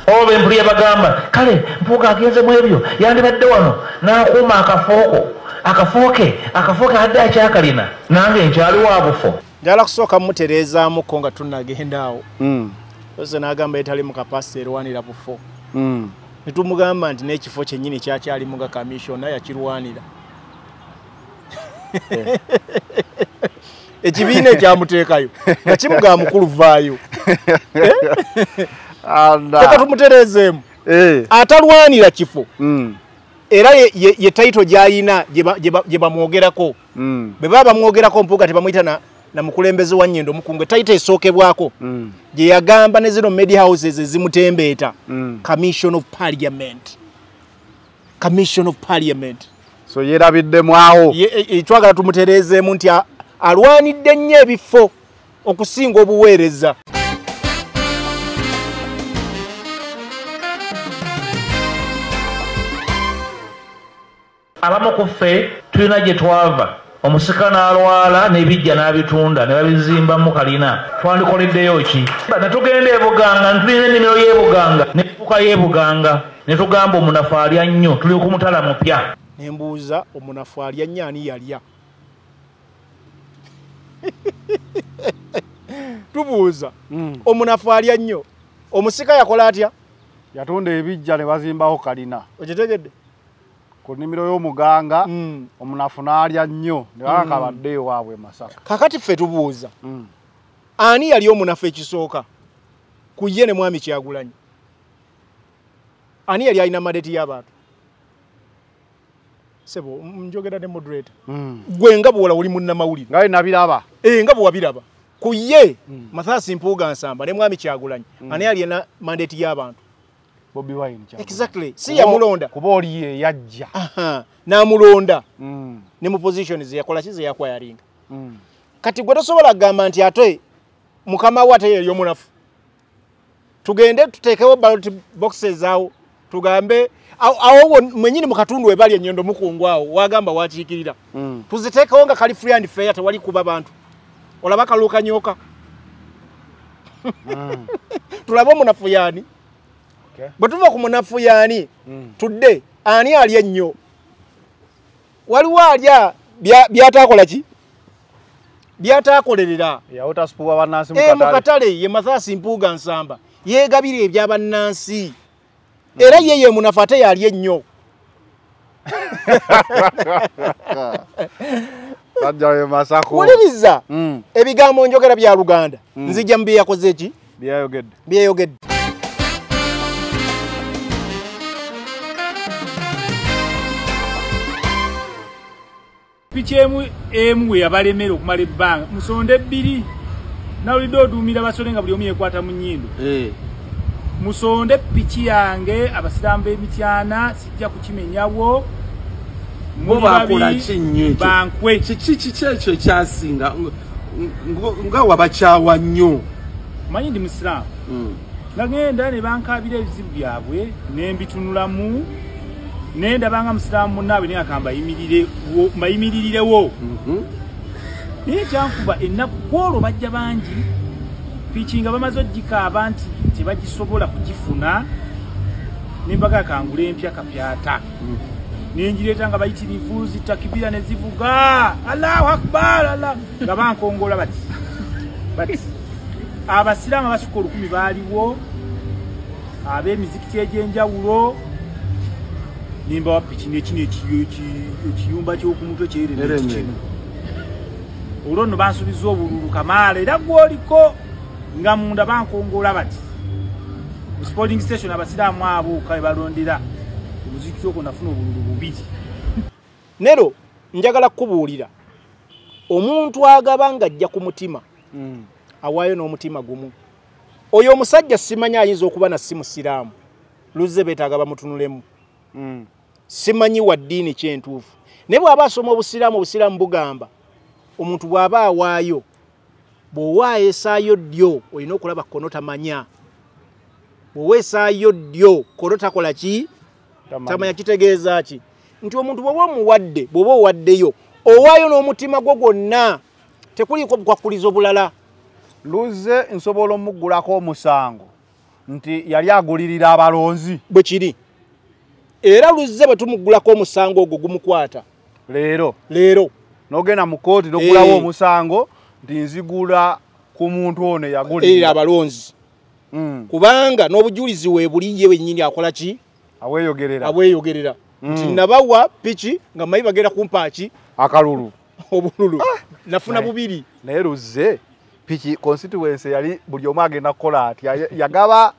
Oba empulira bagamba kale Mpuuga agenze mu ebyo yandibadde wano n'akuuma akafooke adde akyakalina nange nkyali wa bufo. Njagala kusooka mutereezaamuko nga tunnagenda awo. Ose n'agamba etali mu kapasite erwanira bufo. Ne tumugamba nti n'ekifo kyennyini kyakyalimu nga kamishona yakirwanira. Ekibiina ekyamuteekayo nga kimugamba mukulu vaayo. Leka tumutereezeemu. Atalwanira kifo. Era ye title gy'ayina gye bamwogerako. Bwe baba bamwogerako Mpuuga tebamuyita na mukulembeze wa Nnyendo Mukungwe. Title esookebwako gye yagamba ne zino media houses ezimutembeeta. Commission of Parliament. Commission of Parliament. So yerabiddemu awo. Twagala tumutereezeemu nti alwanidde nnyo ebifo okusinga obuweereza. Abamu ku ffe tulina gye twava. Omusika n'alwala n'ebijja n'abitunda ne babizimbamu kalina. Twandikoleddeyo ki? Ne tugenda e Buganga, tulina ennimiro y'e Buganga n'enfuka y'e Buganga ne tugamba omunafu alya nnyo, tuli ku mutala mupya. Ne mbuuza omunafu alya nnyo ani yalya? Tubuuza omunafu alya nnyo omusika yakola atya? Yatunda ebijja ne bazimbawo kalina. Okitegedde? Ku nnimiro y'omuganga omunafu n'alya nnyo ne bakabadde ewaabwe Masaka. Kakati ffe tubuuza ani yali omunafu ekisooka ku ye ne Mwami Kyagulanyi? Ani yali alina mandate y'abantu? Sebo njogera ne moderator. Gwe nga bw'ola oli munnamawulire. Nga nabiraba. Nga bwe wabiraba. Ku ye Mathias Mpuuga Nsamba ne Mwami Kyagulanyi ani yali alina mandate y'abantu? Bobi Wine Kyagulanyi. Exactly. Si yamulonda. Kuba oli ye yajja. N'amulonda. Ne mu position ze yakola ki ze yakwayaringa. Kati gwe tosobola kugamba nti ate mukama we ate ye omunafu. Tugende tuteekewo ballot boxes awo tugambe awo mwenyini mu katundu we bali Nnyendo Mukungwe awo wagamba wakiikirira. Tuziteekewo nga kali free and fair tewali kuba bantu. Olaba kaluka nyoka. Tulabe omunafu yaani. Bwe tuva ku munafu yaani tudde ani alya ennyo? Waliwo alya byataakola ki? Byataakolerera. Yawutasipuwa bannansi mu katale. Mu katale ye Mathias Mpuuga Nsamba yeegabira ebya bannansi. Era ye ye munafu ate yalya ennyo. Wuliriza ebigambo njogera bya Luganda. Nzijja mu bye yakoze ki? Byeyayogedde. Byeyayogedde. Piki emu yabalemera okumala ebbanga musonde bbiri nawulidde oduumira basole nga buli omu yeekwata mu nnyindo. Musonde piki yange abasiraamu b'emityana sijja kukimenyawo. Bo bakola ki nnyo ekyo? Bankwe. Kiki ekyo ekyasinga nga wabakyawa nnyo? Omanyi ndi musiraamu. Nagenda ne bankaabira ebizibu byabwe ne mbitunulamu. Nenda banga musiraamu munnaabwe naye akamba mbayimirirewo. Naye kyankuba ennaku kwolwo bajja bangi piki nga bamaze ogikaaba nti tebagisobola kugifuna ne mbaga kangule empya kapyata. Ne ngireeta nga bayitirivu zitakibira ne zivuga Allahu Akbar Allah nga bankongola bati bati abasiraamu abasukka 1000 baaliwo ab'emizikiti egy'enjawulo. Nimba wa piki n'ekino ekiyumba ky'okumutwe kyerementi kino. Olwo nno bansuubiza obululu kamaala era gw'oliko nga munda bankongola bati. Ku polling station abasiraamu abo kale balondera omuzikiti ogwo nafuna obululu bubiri. Nero njagala kukubuulira omuntu agaba ng'ajja ku mutima awaayo n'omutima gumu. Oyo omusajja simanyi ayinza okuba na si musiraamu luzze beetaaga bamutunulemu. Simanyi wa ddiini kyentuufu. Naye bw'aba asoma obusiraamu, obusiraamu bugamba omuntu bw'aba awaayo bw'owaayo essaayo ddyo olina okulaba kkono tamanya. Bw'owa essaayo ddyo kkono takola ki? Tamanya. Kitegeeza ki? Nti omuntu bw'oba omuwadde, bw'oba owaddeyo owaayo n'omutima gwo gwonna tekuliiko bukwakulizo bulala. Luzze nsobola omuggulako omusango Nti yali agulirira abalonzi. Bwe kiri. Era Luzze bwe tumuggulako omusango ogwo gumukwata. Leero. Leero. N'ogenda mu kkooti n'oggulawo omusango nti nzigula ku muntu ono eyagulirira abalonzi. Kubanga n'obujulizi weebuli ye wennyini akola ki? Aweeyogerera. Aweeyogerera. Nti nabawa piki nga mmanyi bagenda kumpa ki? Akalulu. Obululu. Nafuna bubiri. Naye Luzze piki constituency yali buli omu agenda kukola atya? Yagaba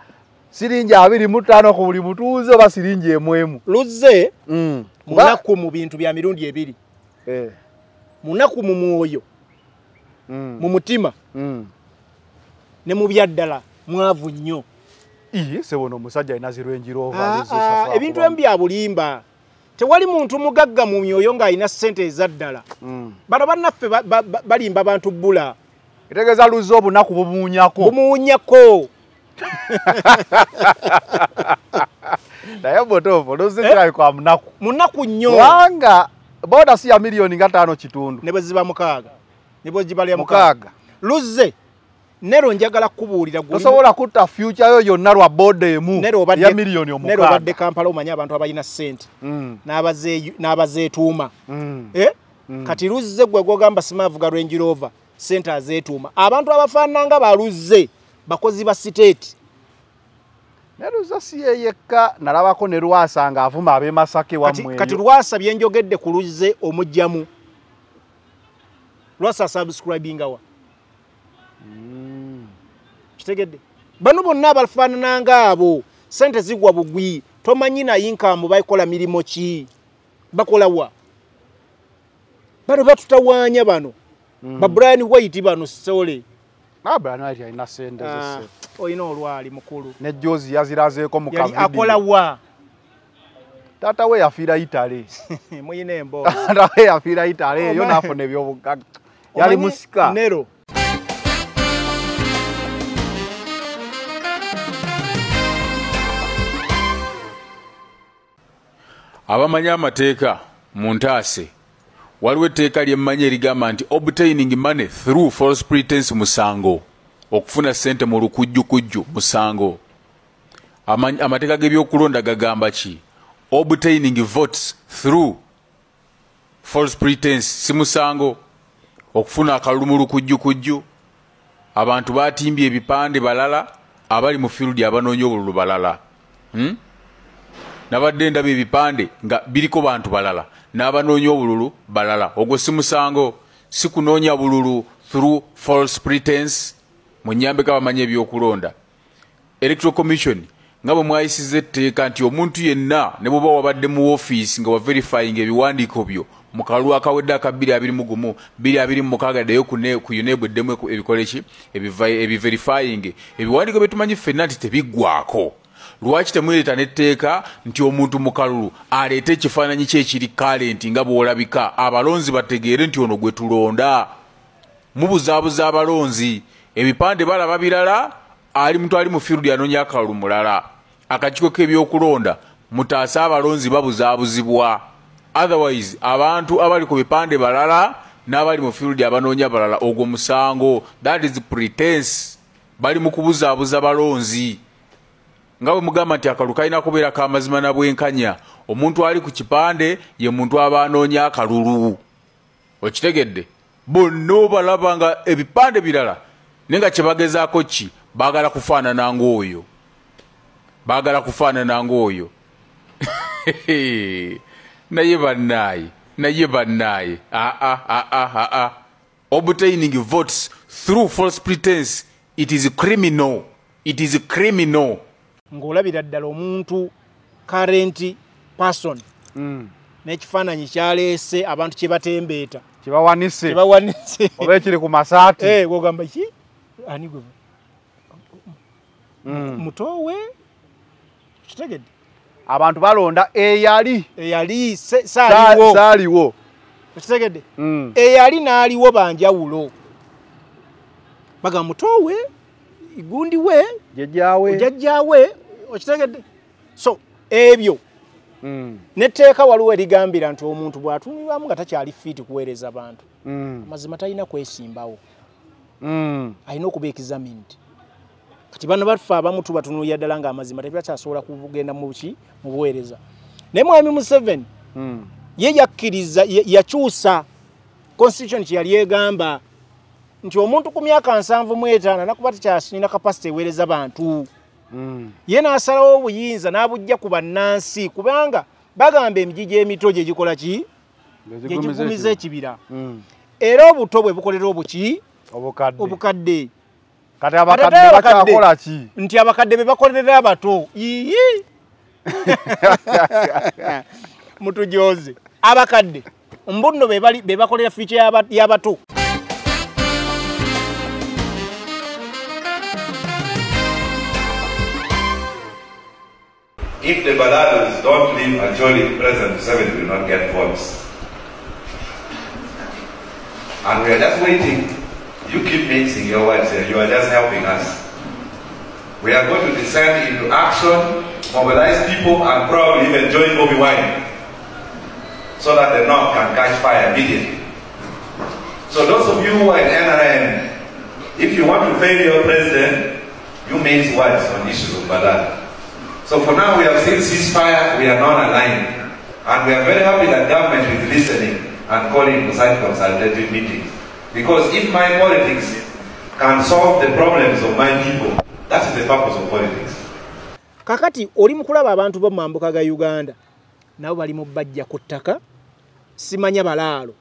siringi 25 ku buli mutuuze oba siringi emu. Luzze munaku mu bintu bya mirundi ebiri. Munaku mu mwoyo, mu mutima, ne mu byaddala mwavu nnyo. Iye sebono omusajja alina zirwenjiro. Ebintu ebimu bya bulimba. Tewali muntu mugagga mu myoyo ng'alina ssente ezaddala. Bano bannaffe balimba abantu bbula. Etegeeza Luzze obunaku bumuwunyako. Bumuwunyako. Naye butuufu Luzze kirabika munaku. Munaku nnyo. Kubanga boda si ya milioni nga 5.5. Ne bwe ziba 6. Ne bwe zibalya 6. Luzze Nero njagala kubuulira gwe. Tosobola kutta future yo yonna lwa boda emu ya milioni 6. Nero obadde Kampala omanyi abantu abalina ssente. N'abazeetuuma. Kati Luzze gwe gw'ogamba simaavuga Range Rover, ssente azeetuuma. Abantu abafaanana nga ba Luzze bakozi ba state. Ne Luzze si ye yekka, nalabako ne Lwasa ng'avuma ab'e Masaka wammwe. Kati Lwasa bye njogedde ku Luzze omugyamu. Lwasa subscribinga wa? Kitegedde. Bano bonna abafaanana ng'abo ssente zigwa bugwi, tomanyi na income bakola mirimu ki? Bakola wa? Bano batutawaanya bano. Ba Brian White bano sole. Brian White alina ssente zisse. Olina olwali mukulu. Ne Jozi yazirazeeko mu kavidiyo. Akola wa? Taata we yafiira Italy. Muyina emboozi. Taata we yafiira Italy eyo n'afuna ebyobugagga. Yali musika. Nero. Abamanyi amateeka mu ntaase, waliwo etteeka lye mmanyi erigamba nti obtaining money through false pretense musango, okufuna ssente mu lukujjukujju musango. Amateeka g'ebyokulonda gagamba ki? Obtaining votes through false pretense si musango, okufuna akalulu mu lukujjukujju. Abantu batimbye ebipande balala, abali mu field abanoonya obululu balala. Nabadde ndaba ebipande nga biriko bantu balala n'abanoonya obululu balala. Ogwo si musango, si kunoonya bululu through false pretense. Munyambeko abamanyi ebyokulonda. Electoral Commission nga bwe mwayisizza etteeka nti omuntu yenna ne bw'oba wabadde mu woofiisi nga waverifying ebiwandiiko byo mu kalulu akawedde aka 2021 2026 ddeyo ku UNEB eddemu ebikole ki ebiverifying ebiwandiiko bye tumanyi ffenna nti tebiggwaako. Lwaki temuleeta n'etteeka nti omuntu mu kalulu aleete ekifaananyi kye ekiri current nga bw'olabika, abalonzi bategeere nti ono gwe tulonda? Mubuzaabuza abalonzi, ebipande balaba birala, ali muntu ali mu field anoonya akalulu mulala. Akakiiko k'ebyokulonda mutaase abalonzi babuzaabuzibwa. Otherwise abantu abali ku bipande balala n'abali mu field abanoonya balala, ogwo musango. That is pretense. Bali mu kubuzaabuza balonzi. Nga bwe mugamba nti akalulu kalina kubeera k'amazima na bwenkanya, omuntu ali ku kipande ye muntu aba anoonya akalulu. Okitegedde? Bonna obalaba nga ebipande birala, naye nga kye bagezaako ki? Baagala kufaanana ng'oyo. Baagala kufaanana ng'oyo. Naye bannaaye, naye bannaaye. Obtaining votes through false pretense, it is criminal. It is criminal. Ng'olabira ddala omuntu current person n'ekifaananyi kyaleese abantu kye batembeeta, Kibawanise. Oba ekiri ku masaati. Gw'ogamba ki? Ani gwe? Muto we? Kitegedde. Abantu balonda eyali. Eyali saaliwo. Saaliwo. Kitegedde. Eyali n'aliwo banjawulo. Bagamba muto we, gundi we, jjajjaawe. Jjajjaawe, okitegedde. So ebyo Netteeka waliwo erigambira nti omuntu bw'atuumibwamu nga takyali fiiti kuweereza bantu, amazima talina kwesimbawo, alina okuba examined. Kati bano bafa abamu tubatunuulira ddala ng'amazima tebakyasobola kugenda mu ki mu buweereza. Naye Mwami Museveni ye yakkiriza, yakyusa constitution kye yali egamba nti omuntu ku myaka 75 nakuba tekyalina capacity eweereza bantu. Ye n'asalawo obuyinza n'abujja ku bannansi, kubanga bagamba emigigi emito gye gikola ki? Gye gigumiza ekibira. Era obuto bwe bukolera obuki? Obukadde. Kati abakadde bakyakola ki? Nti abakadde be bakolerera abato. Iii. Mutujoze. Abakadde mbunno be bakolera future y'abato. If the Balalos don't leave Acholi, President Museveni will not get votes. And we are just waiting. You keep mixing your words here. You are just helping us. We are going to descend into action, mobilize people, and probably even join Bobi Wine so that the North can catch fire immediately. So those of you who are in NRM, if you want to fail your president, you mince words on issues of Balalo. So for now, we have seen ceasefire, we are not aligned. And we are very happy that government is listening and calling for such consultative meetings. Because if my politics can solve the problems of my people, that is the purpose of politics. Kakati, oli mukulaba abantu bo mambuka ga Uganda, nabo bali mu bajja ku ttaka, simanya balaalo.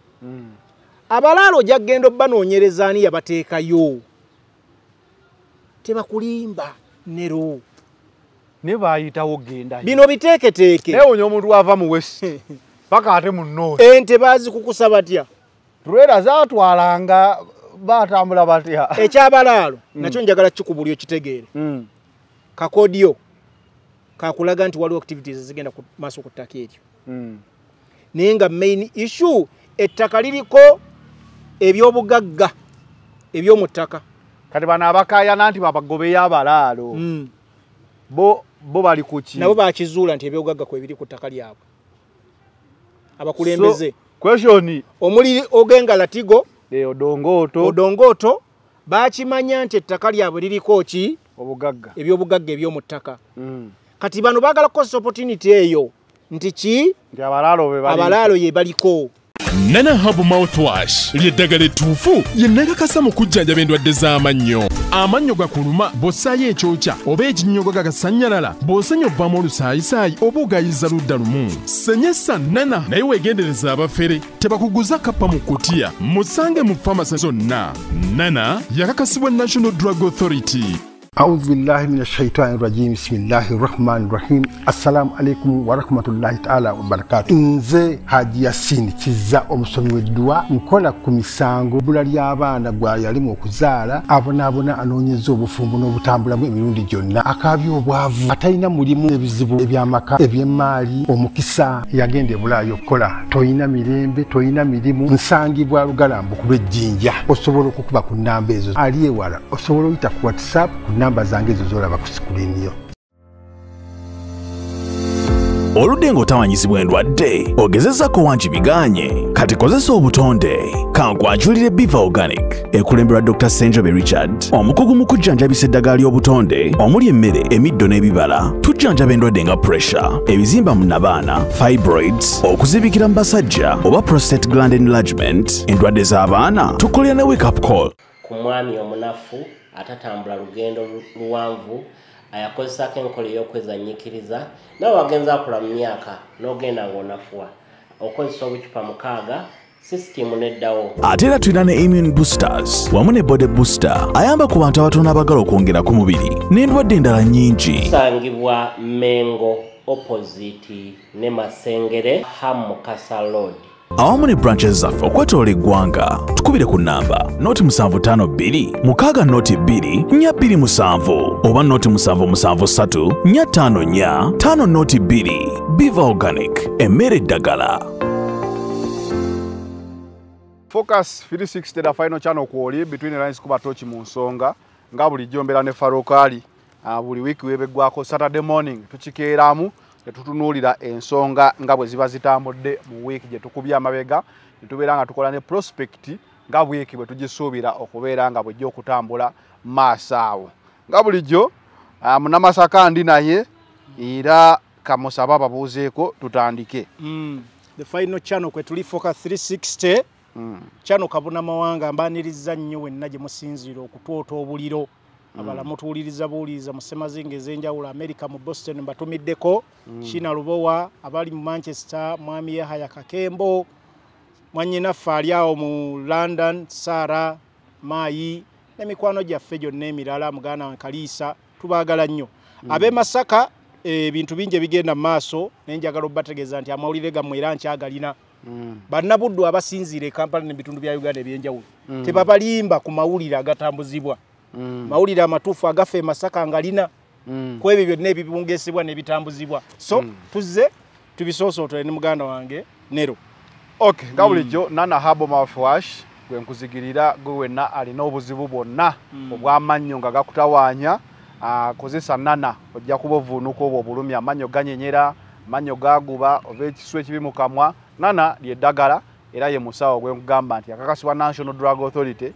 Abalaalo ojja kugenda obanoonyereza ani yabateekayo. Tebakulimba nero. Ne bayitawo genda. Bino biteeketeeke. Naye onyo omuntu ava mu West paka ate mu North. Ente baazikukusa batya? Turera zaatwalanga batambula batya? Ekyabalaalo nakyo njagala kikubuli okitegeere. Kakodyo kakulaga nti waliwo activities ezigenda ku maaso ku ttaka eryo. Naye nga main issue ettaka liriko ebyobugagga eby'omu ttaka. Kati bano abakaayana nti babagobeyo abalaalo. Bo bali ku ki? Nabo bakizuula nti ebyobugagga kwe biri ku ttaka lyabwe. Abakulembeze. So, question omuli Ogenga Latigo, Odongoto bakimanya nti ettaka lyabwe liriko ki? Obugagga. Ebyobugagga eby'omu ttaka. Kati bano baagala kukozesa opportunity eyo nti ki? Nti abalaalo ye baliko. Nana Herbal Mouthwash ly'eddagala ettuufu lye nakakasa mu kujjanjaba endwadde z'amannyo. Amannyo gakuluma bw'ossaayo ekyokya oba ekinnyogo gagasannyalala, bw'osenya ovaamu olusaayisaayi oba ogayiza ludda lumu. Senyesa Nana, naye weegendereza abafere tebakuguza kappa mu kutiya. Musange mu famasi zonna. Nana yakakasibwa National Drug Authority. أعوذ بالله من الشيطان الرجيم بسم الله الرحمن الرحيم السلام عليكم ورحمة الله تعالى وبركاته. Nze Haji Yasin Kizza omusomi w'edduwa, nkola ku misango bbula ly'abaana gwa yalimu okuzaala, abonaabona anoonyeza obufumbo n'obutambulamu emirundi gyonna, akaabya obwavu, atalina mulimu, ebizibu eby'amaka, eby'emmaali, omukisa yagenda e Bulaaya okukola, toyina mirembe, toyina mirimu. Nsangibwa Lugalambu ku lw'Ejjinja. Osobola okukuba ku nnamba ezo, ali ewala osobola oyita ku WhatsApp ku namba zange ezo z'olaba ku sikulini yo. Oludde ng'otawanyizibwa endwadde, ogezezaako wangi biganye, kati kozesa obutonde. Kankwanjulire Biva Organic, ekulemberwa Dr. Senjobe Richard, omukugu mu kujjanjabisa eddagala ly'obutonde omuli emmere, emiddo n'ebibala. Tujjanjaba endwadde nga pressure, ebizimba mu nnabaana, fibroids, okuzibikira mu basajja oba prostate gland enlargement, endwadde z'abaana. Tukolera ne wake up call. Ku mwami omunafu atatambula lugendo luwanvu, ayakozesako enkola ey'okwezanyiikiriza, nawe wagenza akula mu myaka n'ogenda ng'onafuwa, okozesa obucupa 6 sisitimu neddawo. Ate era tulina ne immune boosters wamu ne body booster ayamba ku bantu abatono abagala okwongera ku mubiri n'endwadde endala nnyingi. Tusangibwa Mengo opposite ne Masengere Ham Mukasa Road, awamu ne branches zaffe okwetoloola eggwanga. Tukubire ku nnamba 0752 602 427 oba 0773 454 52. Biva Organic, emmere eddagala. Focus 360 the final channel kwoli between the lines kuba tochi mu nsonga nga bulijjo mbeera ne Farokali buli wiiki webeggwako Saturday morning tukikeeramu ne tutunuulira ensonga nga bwe ziba zitambudde mu wiiki gye tukubye amabega, ne tubeera nga tukola ne prospect nga wiiki bwe tugisuubira okubeera nga bwejja okutambula maaso awo. Nga bulijjo Munamasaka ndi naye era kamusaba babuuzeeko tutandike. The final channel kwe tuli Focus 360. Channel kabuna mawanga mbaniriza nnyo wenna gye musinziira okutwota obuliro. Abala mutuwuliriza buwuliriza mu ssemazinga ez'enjawulo, America mu Boston mbatumiddeko, China Lubowa, abali mu Manchester, Mwami Yahaya Kakembo, mwannyinaffe ali awo mu London, Sarah Mayi, n'emikwano gyaffe gyonna emirala, muganda wange Kaliisa, tubaagala nnyo. Ab'e Masaka ebintu bingi ebigenda mu maaso, naye njagala obbategeeza nti amawulire gammwe era nkyagalina. Bannabuddu abasinziira e Kampala n'ebitundu bya Uganda eby'enjawulo tebabalimba ku mawulire agatambuzibwa. Mawulire amatuufu agafa e Masaka ngalina ku ebyo byonna ebibungeesebwa n'ebitambuzibwa. So tuzze tubisoosootole ne muganda wange Nero. Okay, nga bulijjo Nana Herbal Mouthwash gwe nkuzigirira gwe wenna alina obuzibu bwonna obw'amannyo nga gakutawaanya, kozesa Nana ojja kuba ovuunuka obwo obulumi, amannyo ganyenyera, amannyo gaguba oba ekisu ekibi mu kamwa. Nana lyeddagala era ye musawo gwe nkugamba nti akakasibwa National Drug Authority.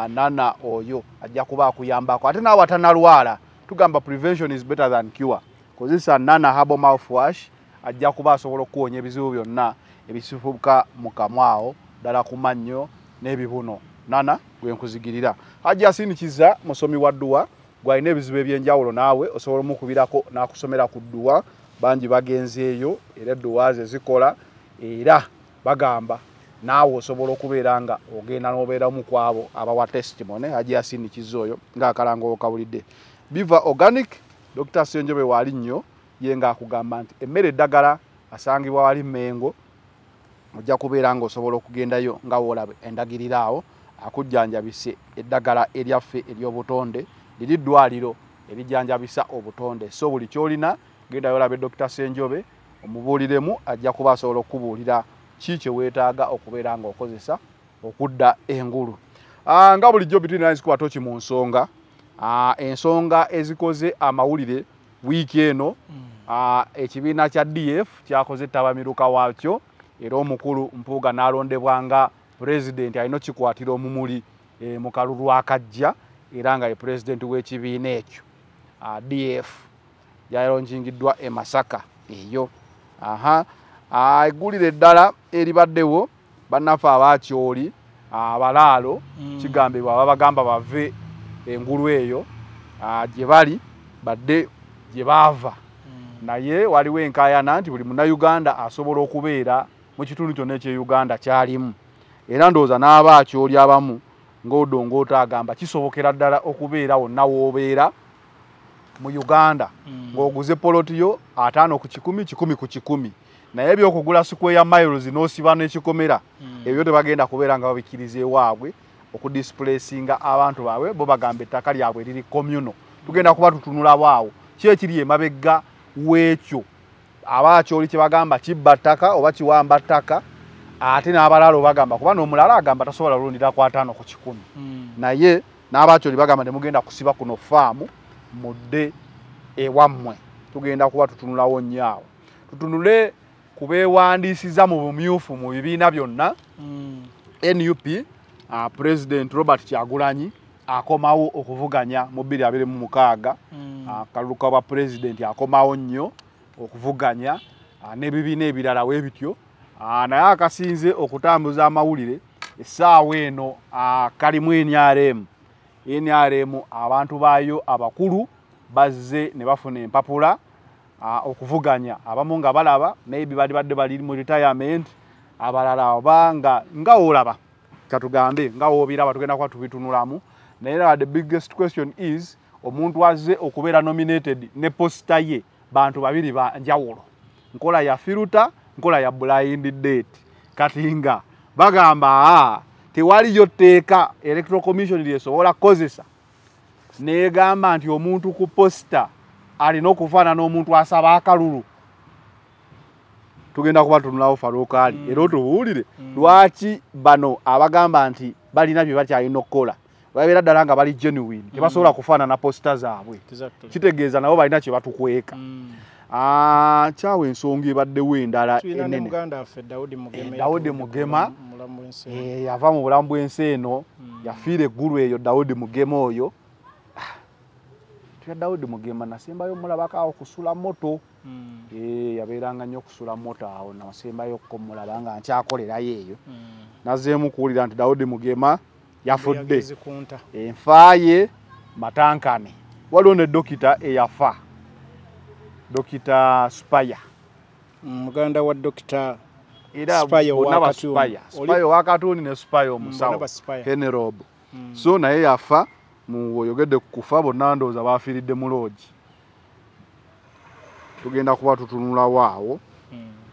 Nana oyo ajja kuba akuyambako, ate naawe atanalwala tugamba prevention is better than cure. Kozesa Nana Herbal Mouthwash ajja kuba asobola okuwonya ebizibu byonna ebisifuka mu kamwa awo ddala ku mannyo n'ebibuno. Nana gwe nkuzigirira. Hajji Asinikiza musomi wa dduwa, gw'alina ebizibu eby'enjawulo naawe osobola omukubirako n'akusomera ku dduwa. Bangi bagenzeeyo era edduwa ze zikola, era bagamba naawe osobola okubeera nga ogenda n'obeeramu ku abo abawa testimony. Hajji Asinikiza oyo ng'akalango okawulidde. Biva Organic, Dr. Ssenjobe waali nnyo ye ng'akugamba nti emmere eddagala asangibwa wali Mmengo, ojja kubeera ng'osobola okugendayo nga w'olaba endagiriro awo akujjanjabise eddagala eryaffe ery'obutonde, liri ddwaliro erijjanjabisa obutonde. So buli ky'olina gendayo olabe Dr. Ssenjobe omubuuliremu, ajja kuba asobola okukubuulira ki kye weetaaga okubeera ng'okozesa okudda engulu. Nga bulijjo Between Lines kuba toki mu nsonga, ensonga ezikoze amawulire wiiki eno. Ekibiina kya DF kyakoze ttabamiruka waakyo era omukulu Mpuuga n'alondebwa nga pulezidenti alina okikwatira omumuli mu kalulu akajja, era nga ye pulezidenti w'ekibiina ekyo. DF yalonjingiddwa e Masaka eyo. Eggulire eddala eribaddewo, bannaffe abakyoli abalaalo kigambibwa babagamba bave engulu eyo gye bali badde gye baava, naye waliwo enkaayana nti buli munnayuganda asobola okubeera mu kitundu kyonna eky'Uganda kyalimu, era ndowooza n'abakyoli abamu ng'Odongoota agamba kisobokera ddala okubeera wonna w'obeera mu Uganda ng'oguze poloti yo 50 ku 100, 100 ku 100, naye ebyokugula square miles n'osiba n'ekikomera ebyo tebagenda kubeera nga babikkiriza ewaabwe okudisplacinga abantu baabwe. Bo bagamba ettaka lyabwe liri communal. Tugenda kuba tutunulawo awo ki ekiri emabega w'ekyo abakyoli kye bagamba kibba ttaka oba kiwamba ttaka, ate n'abalala bagamba kuba n'omulala agamba tasobola lulundira ku 50 ku 100, naye n'abakyoli bagamba temugenda kusiba kuno faamu mudde ewammwe. Tugenda kuba tutunulawo nnyo awo, tutunule ku beewandiisiza mu bumyufu mu bibiina byonna. NUP President Robert Kyagulanyi akomawo okuvuganya mu 2026, akalulu ka pulezidenti akomawo nnyo okuvuganya n'ebibiina ebirala weebityo. Naye akasinze okutambuza amawulire essaawa eno kalimu NRM. NRM abantu baayo abakulu bazze ne bafuna empapula okuvuganya, abamu nga balaba maybe bali badde bali mu retirement, abalala oba nga olaba katugambe nga woobiraba, tugenda kuba tubitunulamu. Naye era the biggest question is omuntu azze okubeera nominated ne poster ye bantu babiri ba njawulo, nkola ya filter, nkola ya blind date. Kati nga bagamba tewaliyo tteeka Electoral Commission lyesobola kukozesa negamba nti omuntu ku poster alina okufaanana omuntu asaba akalulu. Tugenda kuba tunulawo Farouk Ali era otubuulire lwaki bano abagamba nti balina bye bakyalina okukola babeera ddala nga bali genuine, tebasobola kufaanana poster zaabwe. Kitegeeza nabo balina kye batukweka. Kyawe ensonga ebaddewo endala enene, Daudi Mugema yava mu bulamu bw'ensi eno, yafiira eggulu eyo. Daudi Mugema oyo Atya Daudi Mugema nasembayo mulabako awo kusula moto. Yabeeranga nnyo okusula moto awo nasembayo kumulaba nga nkyakolerayo eyo. Nazeemu kuwulira nti Daudi Mugema yafudde. Enfa ye matankane. Waliwo ne dokita eyafa, Dokita Spire, muganda wa Dokita era Spire bonna ba wa Spire, Spire owa katuni ne Spire omusawo Henrob. So naye yafa. Mu oyogedde ku kufa, bonna ndowooza bafiiridde mu loogi. Tugenda kuba tutunulawo awo.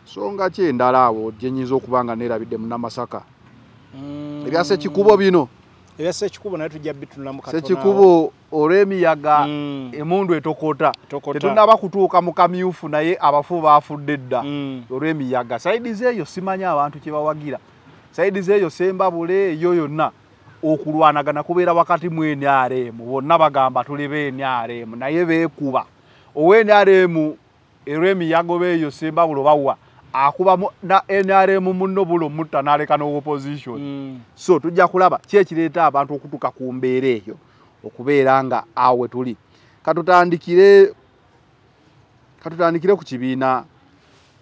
So nga ki endala awo gye nnyinza okuba nga neerabidde Munnamasaka? Ebya Ssekikubo bino. Ebya Ssekikubo naye tujja bitunulamu katono. Ssekikubo olw'emiyaga, emundu etokota. Tetunnaba kutuuka mu kamyufu, naye abafu baafudde dda olw'emiyaga. Side zeeyo simanyi abantu kye bawagira. Side zeeyo Sembabule eyo yonna okulwanagana kubeera wakati mu NRM. Bonna bagamba tuli be NRM, naye beekuba. Owe NRM erw'emiyaga oba eyo Sembabule bawa akuba na NRM munno bulo mutta n'aleka n'opposition. So tujja kulaba ki ekireeta abantu okutuuka ku mbeera eyo okubeera nga awo we tuli. Katutandikire ku kibiina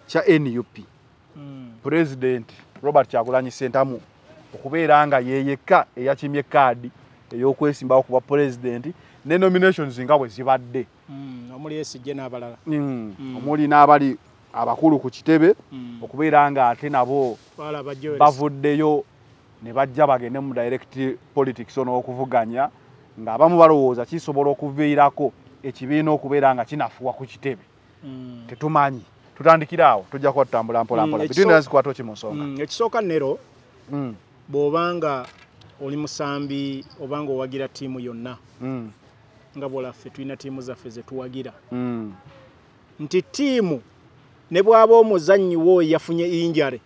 kya NUP. President Robert Kyagulanyi Ssentamu okubeera nga ye yekka eyakimye kaadi ey'okwesimbawo kuba president ne nominations nga bwe zibadde. Omuli Besigye n'abalala. Omuli n'abali abakulu ku kitebe okubeera nga ate nabo Twalaba Joel. bavuddeyo ne bajja bagende mu direct politics n'okuvuganya, ng'abamu balowooza kisobola okuviirako ekibiina okubeera nga kinafuwa ku kitebe. Tetumanyi. Tutandikire awo, tujja kuba tutambula mpola mpola. Between us kwata ki mu nsonga? Ekisooka Nero, bw'obanga oli musambi obanga owagira ttiimu yonna, nga bwolaffe tulina ttiimu zaffe ze tuwagira, nti ttiimu ne bw'aba omuzannyi wo yafunye injury,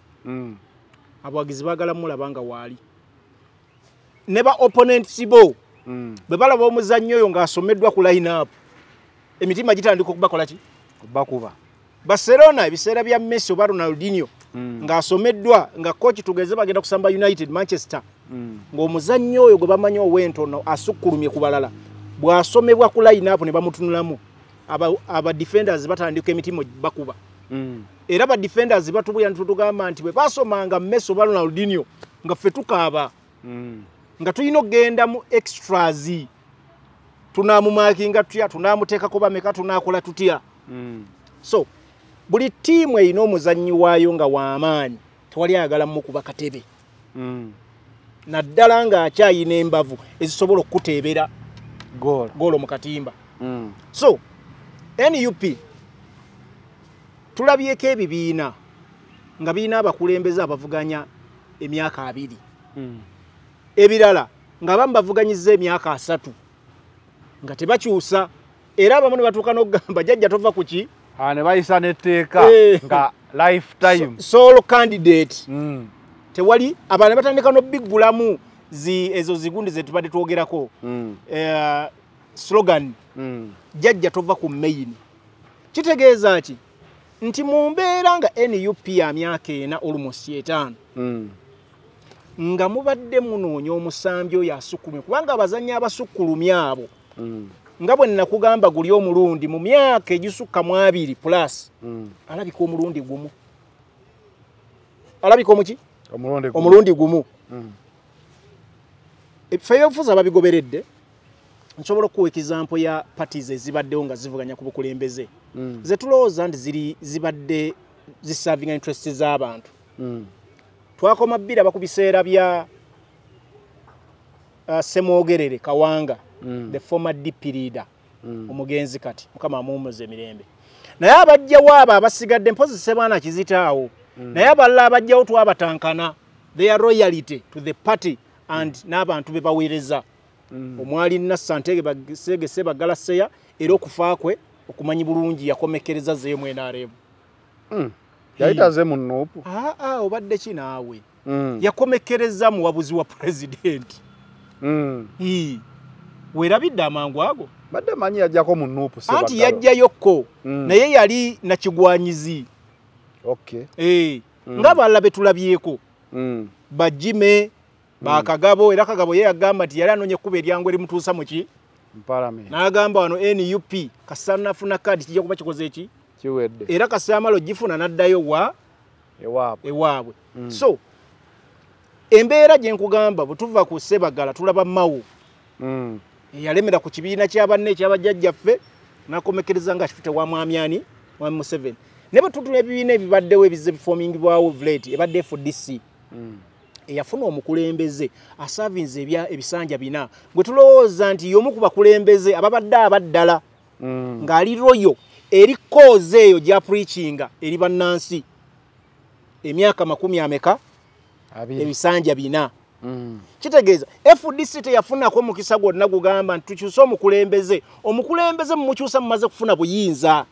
abawagizi baagala mulaba nga waali. Ne ba opponents bo bwe balaba omuzannyi oyo ng'asomeddwa ku line up, emitima gitandika okubakola ki? Bakuba. Barcelona ebiseera bya Messi oba Ronaldinho ng'asomeddwa nga coach, tugeze bagenda kusamba United Manchester, ng'omuzannyi oyo gwe bamanyi ow'entono asukkulumye ku balala bw'asomebwa ku line up ne bamutunulamu, aba defenders batandika emitima bakuba. Era ba defenders batubulira ntitugamba nti bwe basomanga Messi oba Ronaldinho nga ffe tukaaba, nga tulina okugenda mu extras, tunaamumakinga tutya, tunaamuteekako bameka, tunaakola tutya. So buli ttiimu erina omuzannyi waayo nga w'amaanyi, tewali ayagala mukuba katebe, naddala ng'akyayina embavu ezisobola okukuteebera Goal. goolo mu katimba. So NUP tulabyeko ebibiina nga birina abakulembeze abavuganya emyaka 20, ebirala nga abamu bavuganyizza emyaka 30 nga tebakyusa, era abamu ne batuuka n'okugamba jjajja tova ku ki. Ne bayisa n'etteeka nga lifetime. Sole candidate. Tewali abalala batandika n'obiggulamu zi ezo zigundi ze tubadde twogerako, slogan jjajja tova ku main. Kitegeeza ki? Nti mu mbeera nga NUP ya myaka 4 almost 5, nga mubadde munoonya omusambi oyo asukkulumye, kubanga abazannyi abasukkulumye abo, nga bwe nakugamba guli omulundi mu myaka egisukka mu 2 plus, alabika omulundi gumu, alabika omuki? Omulundi gumu. Omulundi gumu. Ffe ebyobufuzi ababigoberedde, nsobola okuwa example ya parties ezibaddewo nga zivuganya ku bukulembeze, ze tulowooza nti ziri zibadde ziservinga interests z'abantu. Twakoma bbiraba ku biseera bya Ssemwogerere Kawanga, the former DP leader, omugenzi kati Mukama amuwummuze emirembe. Naye abajjawo abo abasigadde, mpozi Ssebaana Kizito, naye abalala abajjawo twabatankana their loyalty to the party and n'abantu be baweereza, omwali Nassantege Basege Sebaggala Seya, era okufa kwe okumanyi bulungi yakomekereza zeyo mu NRM. Yayitaze mu NUP. Aa, obadde ki naawe? Yakomekereza muwabuzi wa president. Weerabidde amangu ago? Badde manyi yajjako mu NUP. Anti yajjayokko, naye yali nakigwanyizi. Ng'abalala be tulabyeko, bajime bakagabo, era Kagabo ye yagamba nti yali anoonya ekkubo eryangu erimutuusa mu ki? N'agamba wano NUP kasita nafuna kaadi kijja kuba kikoze eki? Kiwedde. Era kasita amala ogifuna n'addayo wa ewaabwe. So embeera gye nkugamba bwe tuva ku Ssebagala tulaba Mao eyalemera ku kibiina ky'abanne eky'abajjajjaffe n'akomekereza nga kifute wa mwami ani? Mwami Museveni. Ne bwe tutula ebibiina ebibaddewo ebizze bifomingibwawo late ebadde FDC eyafuna omukulembeze asavinze ebisanja 4 gwe tulowooza nti y'omu ku bakulembeze ababadde abaddala ng'ali royo eri cause eyo gya preachinga eri bannansi emyaka 20 ameka ebisanja 4. Kitegeeza FDC teyafunako omukisa gwonna gugamba nti tukyuse omukulembeze. Omukulembeze mumukyusa mumaze kufuna buyinza.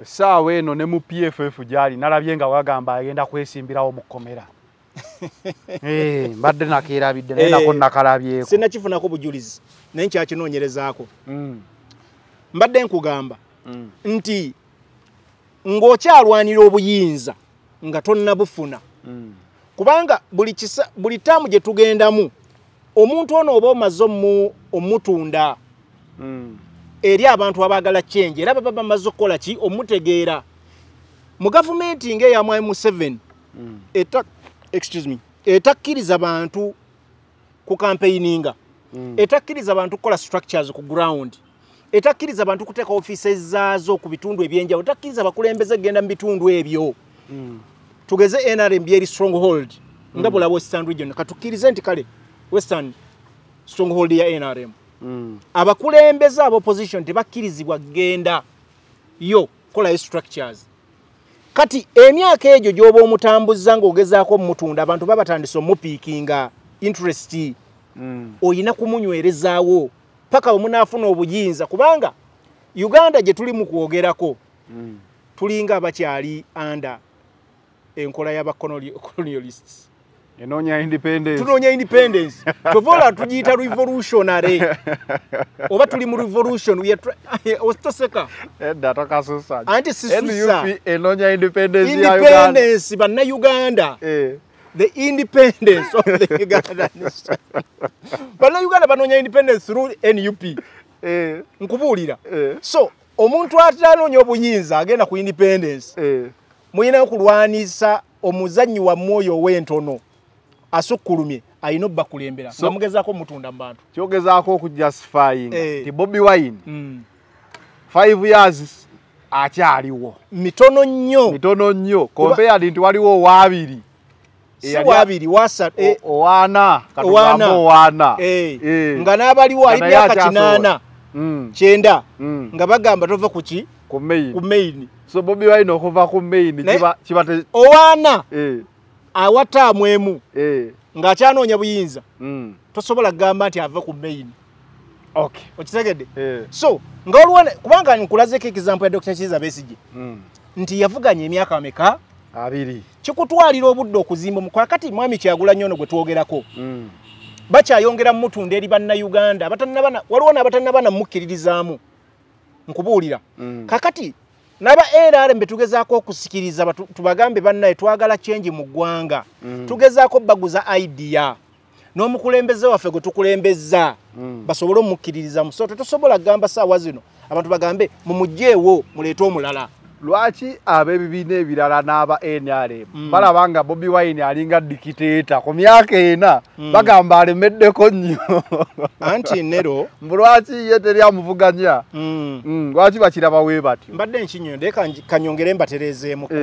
Essaawa eno ne mu PFF gyali nalabye nga wagamba agenda kwesimbirawo mu kkomera. Mbadde nakeerabidde naye nako nakalabyeko. Sinnakifunako bujulizi naye nkyakinoonyerezaako. Mbadde nkugamba nti ng'okyalwanira obuyinza nga tonnabufuna. Kubanga buli taamu gye tugendamu omuntu ono oba omaze omutunda eri abantu abaagala change era baba bamaze okukola ki omutegeera. Mu gavumenti ng'eya Mwami Museveni etakkiriza bantu ku campaigninga, etakkiriza bantu kukola structures ku ground, etakkiriza bantu kuteeka offices zaazo ku bitundu ebyenjawulo, etakkiriza bakulembeze kugenda mu bitundu ebyo. Tugeze NRM eri stronghold nga bula Western region, katukkirize nti kale Western stronghold ya NRM. Abakulembeze aba opposition tebakkirizibwa kugenda yo kolayo structures. Kati emyaka egyo gy'oba omutambuza ng'ogezaako omutunda abantu baba batandise omupiikinga interest, oyina kumunywerezaawo paka bwe munaafuna obuyinza, kubanga Uganda gye tuli mu kwogerako tulinga abakyali under enkola y'aba colonialists. Enoonya independence. Tunoonya independence. Tovola tugiyita revolutionary. Oba tuli mu revolution we are ositoseka. Edda tokasusa. Anti sisusa. NUP enoonya independence ya Uganda. Independence bannayuganda. The independence of the Ugandans. Bannayuganda banoonya independence through NUP. Nkubuulira. So omuntu atanoonya obuyinza agenda ku independence. Muyina okulwanisa omuzannyi wa mwoyo ow'entono asukkulumye alina obbakulembera nga mugezaako mutunda mu bantu. Kyogezaako okujustifyinga nti Bobi Wine 5 years akyaliwo. Mitono nnyo. Mitono nnyo compared nti waliwo owaabiri. Si waabiri, wasatu. Owaana. Katugambe owaana. Nga n'abaliwo ali myaka 8 9 nga bagamba tova ku ki? Ku main. Ku main. So Bobi Wine okuva ku main kiba owaana awataamu emu ng'akyanoonya buyinza tosobola kugamba nti ava ku main. Okay. Okitegedde? So nga waliwo kubanga nkulazeeko example ya Dr. Kizza Besigye nti yavuganya emyaka ameka? 2. Kikutwalira obudde okuzimba omukola. Kati Mwami Kyagulanyi ono gwe twogerako bakyayongera mutunda eri bannayuganda abatannabana, waliwo n'abatannabana mukkiririzaamu nkubuulira. Kakati n'aba NRM betugezaako okusikiriza tubagambe bannaye twagala change mu ggwanga, tugezaako baguza idea n'omukulembeze waffe gwe tukulembeza basobole omukkiririza. So tetusobola kugamba ssaawa zino abantu bagambe mumugyewo muleete omulala. Lwaki ab'ebibiina ebirala n'aba NRM balaba nga Bobi Wine alinga dikiteeta ku myaka 4 bagamba alemeddeko nnyo. Anti Nero mbu lwaki ye teri amuvuganya? Lwaki bakiraba we batyo? Mbadde nkinyonde kanyongere mbatereezeemuko.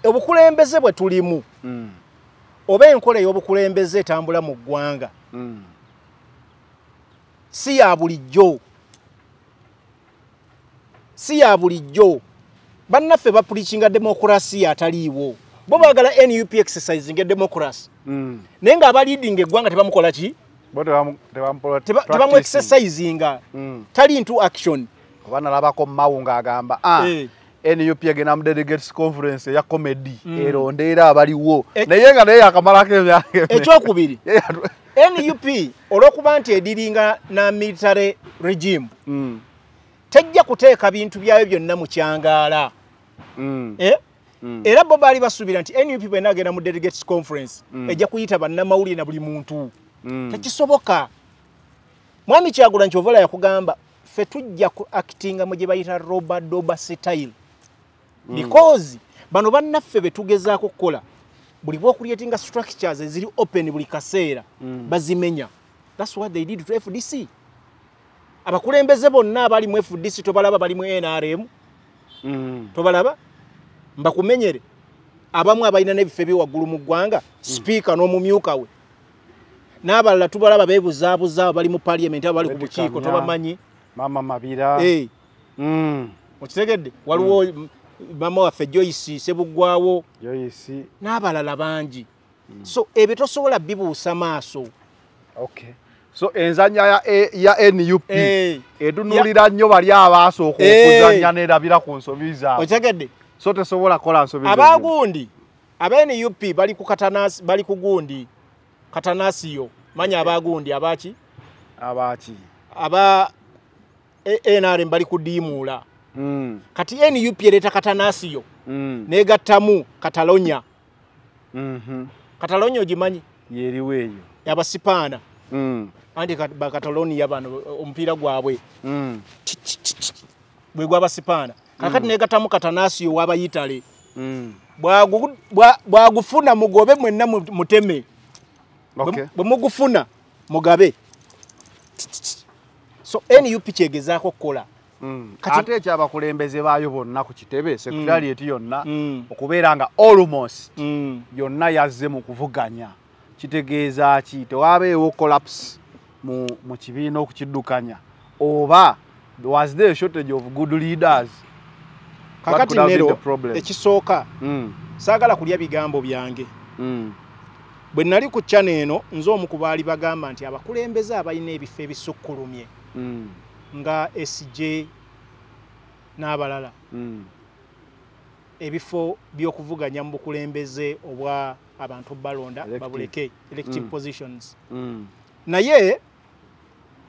Obukulembeze bwe tulimu oba enkola ey'obukulembeze etambula mu ggwanga si ya bulijjo. Si ya bulijjo. Bannaffe bapulikinga demokurasiya ataliiwo. Bo baagala NUP exercising democracy. Naye nga abaleadinga eggwanga tebamukola ki? Tebamu exercisinga. Tali into action. Kuba nalabako Mao ng'agamba NUP egenda mu delegates conference eya comedy eronda era abaliwo naye nga naye yakamalako emyaka. Ekyokubiri NUP olw'okuba nti ediringa na military regime tejja kuteeka bintu byayo byonna mu kyangaala. Era bo baali basuubira nti NUP bw'enaagenda mu delegates conference ejja kuyita bannamawulire na buli muntu. Tekisoboka. Mwami Kyagulanyi kyovola yakugamba ffe tujja ku actinga mu gye bayita Robert Doba style. Because bano bannaffe be tugezaako okukola buli bw'okucreatinga structures eziri open buli kaseera bazimenya. That's what they did to FDC. Abakulembeze bonna abali mu FDC tobalaba bali mu NRM. Tobalaba mbakumenyere abamu abalina n'ebifo ebyewaggulu mu ggwanga, sipiika n'omumyuka we n'abalala tubalaba beebuzaabuza bali mu parliament, abo bali ku bukiiko tobamanyi. Mama Mabira. Okitegedde? Waliwo mama waffe Joyce Sebuggwawo Joyce n'abalala bangi. So ebyo tosobola bibuusa maaso. Okay. So enzanya ya NUP etunuulira nnyo bali abaasooka okuzannya n'erabira ku nsobi zaabwe. Okitegedde? So tesobola kukola nsobi. Abagundi aba NUP bali ku katanasi, bali ku gundi katanasiyo. Manya abagundi abaki? Abaki. Aba NRM bali kudiimuula. Kati NUP ereeta katanasiyo negattamu Catalonia. Catalonia ogimanyi? Yeriwo eyo. Abasipaana. Anti ba Catalonia bano omupiira gwabwe bwe gw'abasipaana. Kakati negattamu katanasiyo w'abayitale. Bwagufuna mugobe mwenna muteme. Bwe mugufuna mugabe. So NUP kyegezaako okukola. Ate ekyabakulembeze baayo bonna ku kitebe secretariat yonna okubeera nga almost yonna yazze mu kuvuganya kitegeeza ki? Tewabeewo collapse mu kibiina okukiddukanya oba was there a shortage of good leaders? Kakati Nero, ekisooka saagala kulya bigambo byange. Bwe nali ku channel eno nze omu ku baali bagamba nti abakulembeze abalina ebifo ebisukkulumye nga SJ n'abalala ebifo by'okuvuganya mu bukulembeze obwa abantu balonda babuleke elective positions. Naye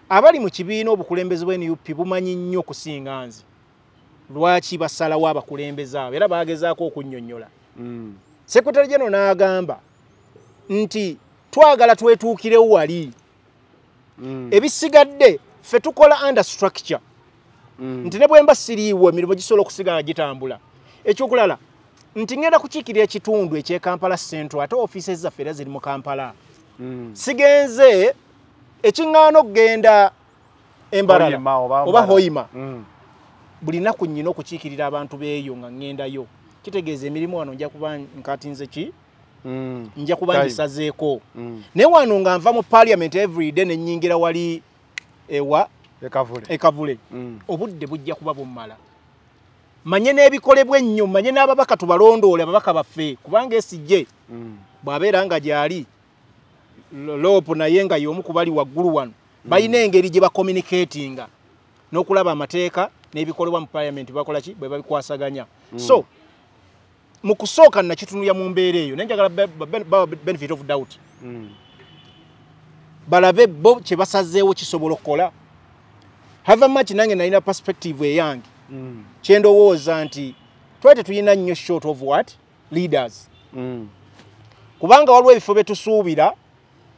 abali mu kibiina obukulembeze bwa NUP bumanyi nnyo okusinga nze lwaki basalawo abakulembeze abo, era bagezaako okunnyonnyola. Secretary General n'agamba nti twagala twetuukirewo wali ebisigadde ffe tukola under structure nti ne bwe mba siriiwo emirimu gisobola okusigala gitambula. Ekyokulala nti ngenda kukiikirira ekitundu eky'e Kampala Central, ate ofiisi zaffe era ziri mu Kampala. Sigenze ekiŋŋaana okugenda Embarara oba Hoima buli nnaku nnyina okukiikirira abantu beeyo nga ŋŋendayo. Kitegeeza emirimu wano nja kuba nkatinze ki? Nja kuba ngisazeeko. Naye wano nga nva mu parliament every day ne nnyingira wali ewa Ekavule. Obudde bujja kuba bummala. Manye n'ebikolebwa ennyo, manye n'ababaka tubalondoole ababaka baffe, kubanga SJ bw'abeera nga gy'ali LOP naye nga y'omu ku bali waggulu wano balina engeri gye bacommunicatinga n'okulaba amateeka n'ebikolebwa mu parliament bakola ki bwe babikwasaganya. So mu kusooka nakitunulira mu mbeera eyo naye njagala benefit of doubt. Balabe bo kye basazeewo kisobola okukola. However much nange nalina perspective eyange kyendowooza nti twali tetulina nnyo short of what leaders. Kubanga waliwo ebifo bye tusuubira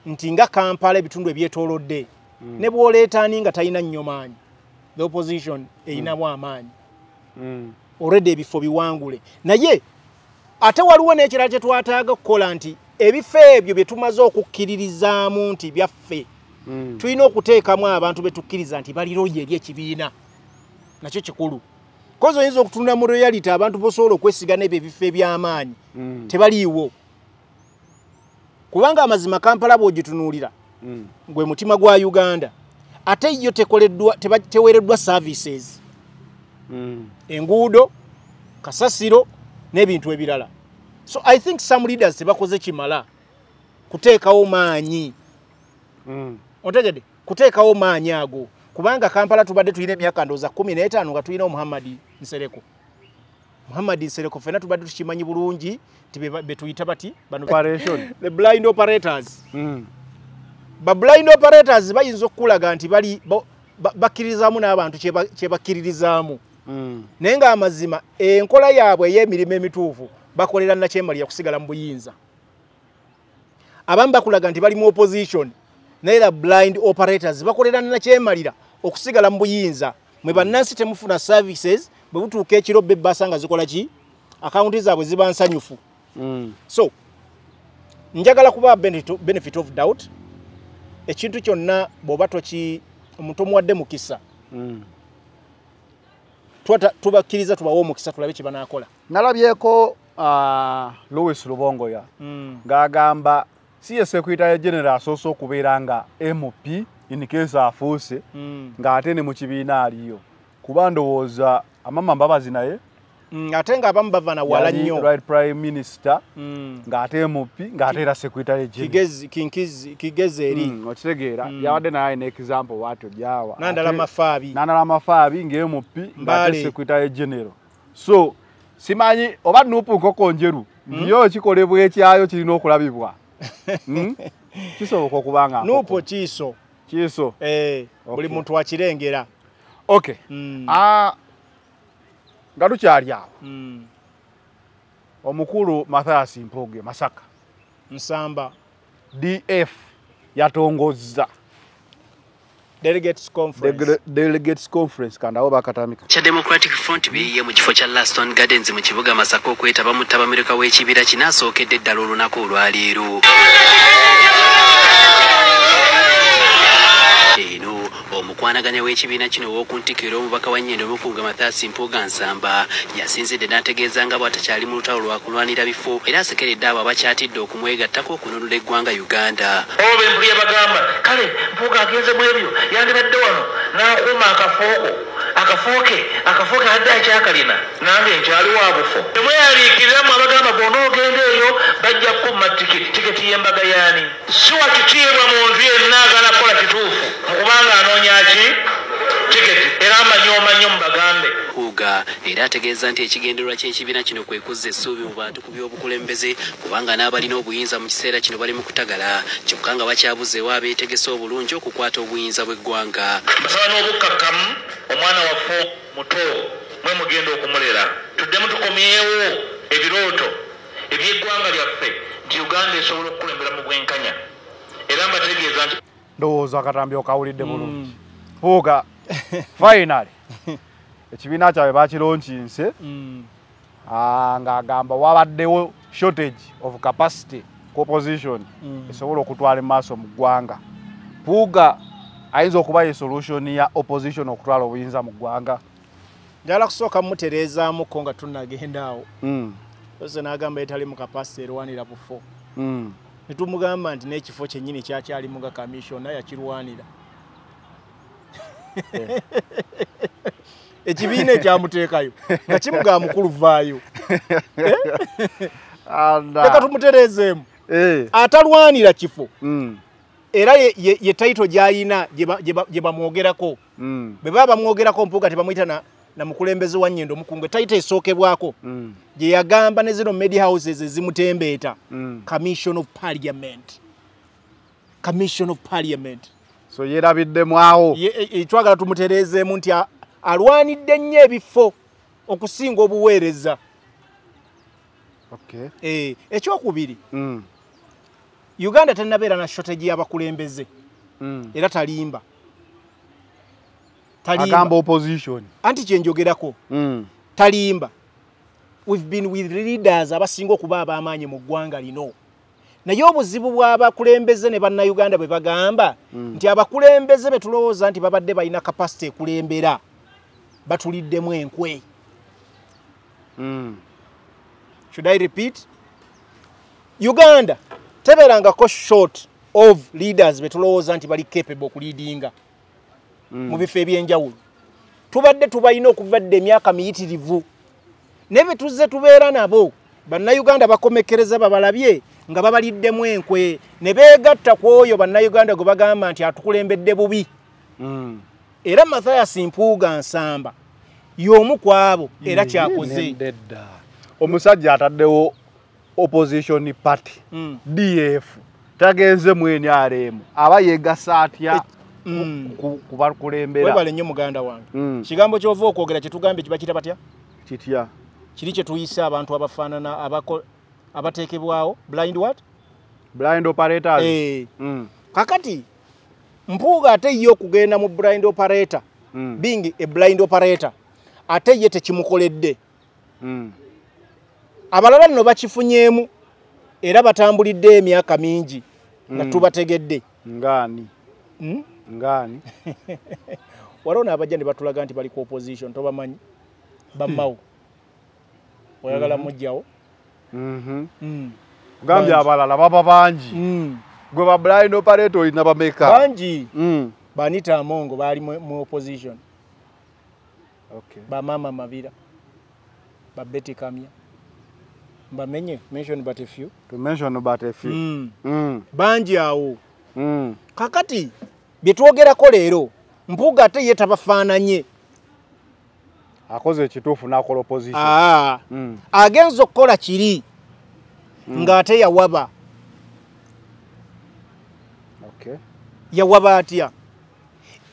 nti nga Kampala ebitundu ebyetoolodde ne bw'oleeta ani nga talina nnyo maanyi, the opposition erinamu amaanyi already ebifo biwangule. Naye ate waliwo n'ekirala kye twetaaga okukola nti ebifo ebyo bye tumaze okukkiririzaamu nti byaffe tulina okuteekamu abantu be tukkiriza nti bali loyal eri ekibiina, nakyo kikulu. Kozi oyinza okutunula mu reality abantu bosobola okwesiga n'ebyo ebifo eby'amaanyi tebaliiwo. Kubanga amazima Kampala bw'ogitunuulira gwe mutima gwa Uganda, ate yo teweereddwa services, enguudo, kasasiro n'ebintu ebirala. So I think some leaders tebakoze kimala kuteekawo maanyi. Ontegedde? Kuteekawo maanyi ago. Kubanga Kampala tubadde tulina emyaka ndowooza 15 nga tulina Muhammad Nsereko. Muhammad Nsereko ffenna tubadde tukimanyi bulungi nti be tuyita bati bano operation the blind operators. Ba blind operators bayinza okukulaga nti bali bakkirizaamu n'abantu kye bakkiririzaamu. Naye ng'amazima enkola yaabwe ey'emirimu emituufu bakolera nakyemalira kusigala mu buyinza. Abamu bakulaga nti bali mu opposition Neither blind operators bakolera nakyemalira okusigala mu buyinza. Mwe bannansi temufuna services, bwe butuuka ekiro be basanga zikola ki? Akawunti zaabwe ziba nsanyufu. So njagala kuba benefit of doubt. Ekintu kyonna bw'oba toki omuntu omuwadde mukisa, tubakkiriza tubawe omukisa tulabe kye banaakola. Nalabyeko Louis Lubongoya ng'agamba si ye Secretary General asoose okubeera nga MP in case afuuse, ng'ate ne mu kibiina aliyo, kuba ndowooza Amama Mbabazi naye ate ng'abamu bava na wala nnyo, right Prime Minister ng'ate MP ng'ate era Secretary General Kigezi eri okitegeera, yabadde naye alina example bw'atyo gyawa Nandala Mafaabi, Nandala Mafaabi ng'MP ng'ate Secretary General. So simanyi oba NUP nkoko njeru yo ekikolebwa ekyayo kirina okulabibwa. Kisoboka okuba nga NUP kiiso kiiso, buli muntu akirengera. Okay. Nga tukyali awo, omukulu Mathias Mpuuga Masaka Nsamba DF yatongozza Delegates Conference. Delegates Conference kandawo bakatamika kya Democratic Front biyiye mu kifo kya Laston Gardens mu kibuga Masaka okwetaba mu ttabamiruka w'ekibira kinasookedde ddala olunaku olwaleero. Eno omukwanaganya w'ekibiina kino ow'oku ntikko era omubaka wa Nnyendo Mukunga Mathias Mpuuga Nsamba yasinzidde n'ategeeza nga bw'atakyali mu lutalo lwa kulwanira bifo, era asekeredde abo abakyatidde okumwegattako okununula eggwanga Uganda. Oba empuli yabagamba kale Mpuuga agenze mu ebyo, yandibadde wano n'akuuma akafooke akafooke adde akyakalina, nange nkyali wa bufo. Temweyaliikiriramu abagamba bw'onoogenda eyo bajja kukumma tiketi y'embaga yaani. Si wa kitiibwa muntu yenna agala kukola kituufu kubanga anoonya ki tiketi, era amanyi mubagambe. Mpuuga era ategeeza nti ekigendererwa ky'ekibiina kino kwe kuzza essuubi mu bantu ku by'obukulembeze, kubanga n'abalina obuyinza mu kiseera kino bali mu kutagala, kyokka nga bakyabuzeewo abeetegese obulungi okukwata obuyinza bw'eggwanga. Mbasaba n'obukkakkamu, omwana waffe muto mwe mugenda okumulera, tuddemu tukomyewo ebirooto eby'eggwanga lyaffe nti Uganda esobola okukulembera mu bwenkanya. Era mbategeeza nti ndowooza akatambi okawulidde bulungi. Mpuuga finally ekibiina kyabwe bakilonkinse, ng'agamba wabaddewo shortage of capacity ku opposition esobola okutwala emaaso mu ggwanga. Mpuuga ayinza okuba ye solution ya opposition okutwala obuyinza mu ggwanga. Njagala kusooka mutereezaamuko nga tunnagenda awo. Ose n'agamba etali mu capacity erwanira bufo. Ne tumugamba nti n'ekifo kyennyini kyakyalimu nga commissioner yakirwanira. Ekibiina ekyamuteekayo nga kimugamba mukulu vaayo. Leka tumutereezeemu. Atalwanira kifo. Era ye title gy'alina gye bamwogerako. Bwe baba bamwogerako Mpuuga tebamuyita na mukulembeze wa Nnyendo Mukungu, title esookebwako gye yagamba ne zino media houses ezimutembeeta, Commission of Parliament. Commission of Parliament. So yerabiddemu awo. Twagala tumutereezeemu nti alwanidde nnyo ebifo okusinga obuweereza. Okay. Ekyokubiri, Uganda tennabeera na shortage y'abakulembeze. Era talimba. Agamba opposition. Anti kyenjogerako. Talimba. We've been with leaders abasinga okuba ab'amaanyi mu ggwanga lino. Naye obuzibu bw'abakulembeze ne bannayuganda bwe bagamba nti abakulembeze be tulowooza nti babadde balina capacity ekulembera batuliddemu enkwe. Should I repeat? Uganda tebeerangako short of leaders be tulowooza nti bali capable okuleadinga mu bifo ebyenjawulo. Tubadde tubalina okuva dda emyaka miyitirivu, naye be tuzze tubeera nabo bannayuganda bakomekereza babalabye nga babaliddemu enkwe ne beegatta ku oyo bannayuganda gwe bagamba nti atukulembedde bubi. Era Mathias Mpuuga Nsamba y'omu ku abo era kyakoze. Omusajja ataddewo opposition party DF tagenze mu NRM, aba yeegasa atya kubakulembera? Webale nnyo muganda wange. Kigambo ky'ova okwogera kye tugambye kiba kita batya? Kitya? Kiri kye tuyise abantu abafaanana abateekebwawo blind what? Blind operators. Kakati Mpuuga ate ye okugenda mu blind operator, being a blind operator, ate ye tekimukoledde. Abalala nno bakifunyeemu era batambulidde emyaka mingi nga tubategedde. Ngani? Ngani? Waliwo n'abajja ne batulaga nti bali ku opposition, tobamanyi, bammawo. Oyagala mujjawo? Gambye abalala baba bangi. Gwe ba blind operator olina bameka? Bangi. Banita Amongo bali mu opposition. Okay. Ba Mama Mabira, ba Betty Kamya. Mbamenye, mention but a few. To mention but a few. Bangi awo. Kakati bye twogerako leero, Mpuuga ate ye tabafaananye. Akoze ekituufu n'akola opposition. Agenza okukola kiri ng'ate yawaba. Okay. Yawaba atya?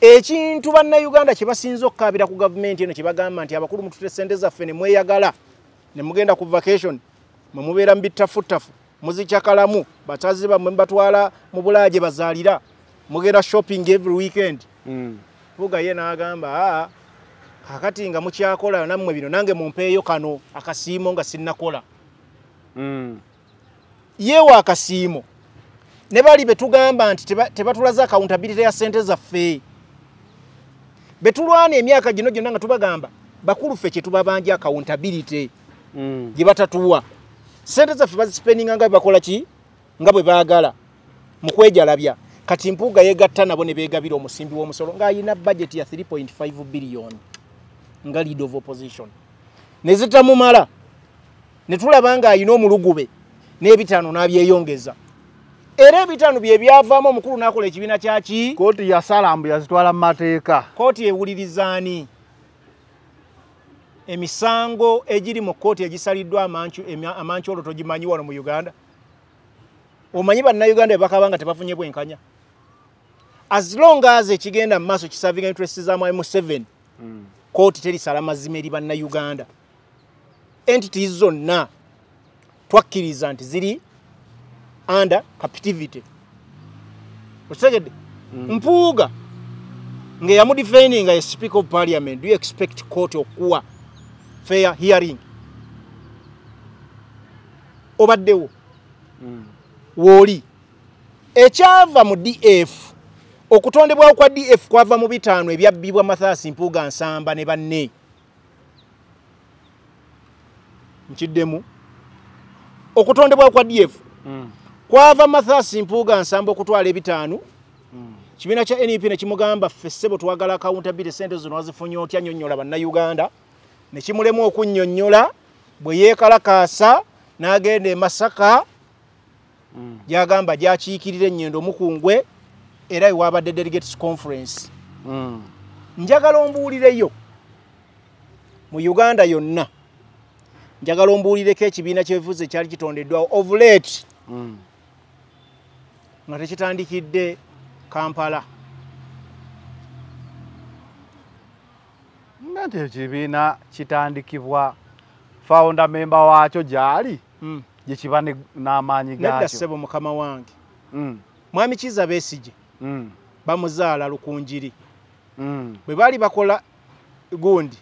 Ekintu bannayuganda kye basinze okukaabira ku gavumenti eno kye bagamba nti abakulu mutute ssente zaffe ne mweyagala ne mugenda ku vacation, mwe mubeera mu bittafutafu, muzikyakalamu, bakazi bammwe mubatwala mu Bulaaya gye bazaalira, mugenda shopping every weekend. Mpuuga ye n'agamba, kakati nga mukyakola nammwe bino, nange mumpeeyo kano akasiimo nga sinnakola. Yeewa akasiimo ne bali betugamba nti tebatulaze accountability ya ssente zaffe. Betulwana emyaka gino gyonna nga tubagamba bakulu ffe kye tubabanja accountability gye batatuwa. Ssente zaffe bazisipendinga nga bakola ki nga bwe baagala mu kwejalabya. Kati Mpuuga yeegatta nabo ne beegabira omusimbi w'omusolo ng'ayina budget ya 3.5 billion nga leader of opposition. Ne zitamumala ne tulaba ng'ayina omulugube n'ebitaano n'abyeyongeza. Era ebitaano bye byavaamu omukulu n'akola ekibiina kyaki? Kooti yasala mbu yazitwala mu mateeka. Kooti ewuliriza ani? Emisango egiri mu kkooti egisaliddwa amancu olwo togimanyi wano mu Uganda. Omanyi bannayuganda bwe bakaba nga tebafunye bwenkanya. As long as ekigenda mu maaso kisavinga interest za Mwami Museveni, kooti terisala mazima eri bannayuganda. Entities zonna twakkiriza nti ziri under captivity. Okitegedde? Mpuuga ng'eyamudefendinga ye Speaker of Parliament, do you expect court okuwa fair hearing? Obaddewo wooli. Ekyava mu DF, okutondebwawo kwa DF kwava mu bitaano ebyabbibwa Mathias Mpuuga Nsamba ne banne. Nkiddemu, okutondebwawo kwa DF kwava Mathias Mpuuga Nsamba okutwala ebitaano. Kibiina kya NUP ne kimugamba ffe ssebo twagala accountability, ssente zino wazifunye otya, nnyonnyola bannayuganda. Ne kimulemu okunnyonnyola, bwe yeekalakaasa n'agenda e Masaka gy'agamba gy'akiikirira ennyendo Mukungwe, era ewabadde delegates conference. Njagala ombuulireyo mu Uganda yonna, njagala ombuulireko ekibiina ky'ebifuzi ekyali kitondeddwawo of late nga tekitandikidde Kampala. Nga nti ekibiina kitandikibwa founder member waakyo gy'ali, gye kiba n'amaanyi Nedda gaakyo. ssebo mukama wange. Mwami Kizza Besigye bamuzaala Lukunjiri. Bwe baali bakola gundi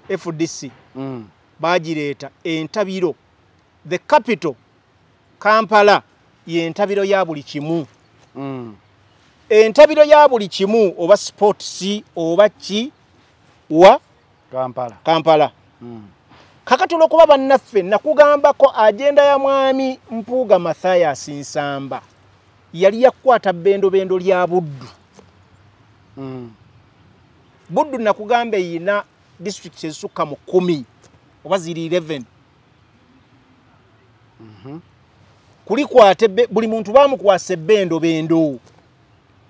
FDC, bagireeta entabiro, the capital Kampala yentabiro ya buli kimu. Entabiro ya buli kimu, oba sports oba ki wa Kampala. Kampala. Kakati olwokuba bannaffe nakugambako agenda ya Mwami Mpuuga Mathias Nsamba yali yakukwata bendobendo lya Buddu. Buddu nakugamba eyina district ezisukka mu 10 oba ziri 11. Kulikwata buli muntu bamukwasa ebbendobendo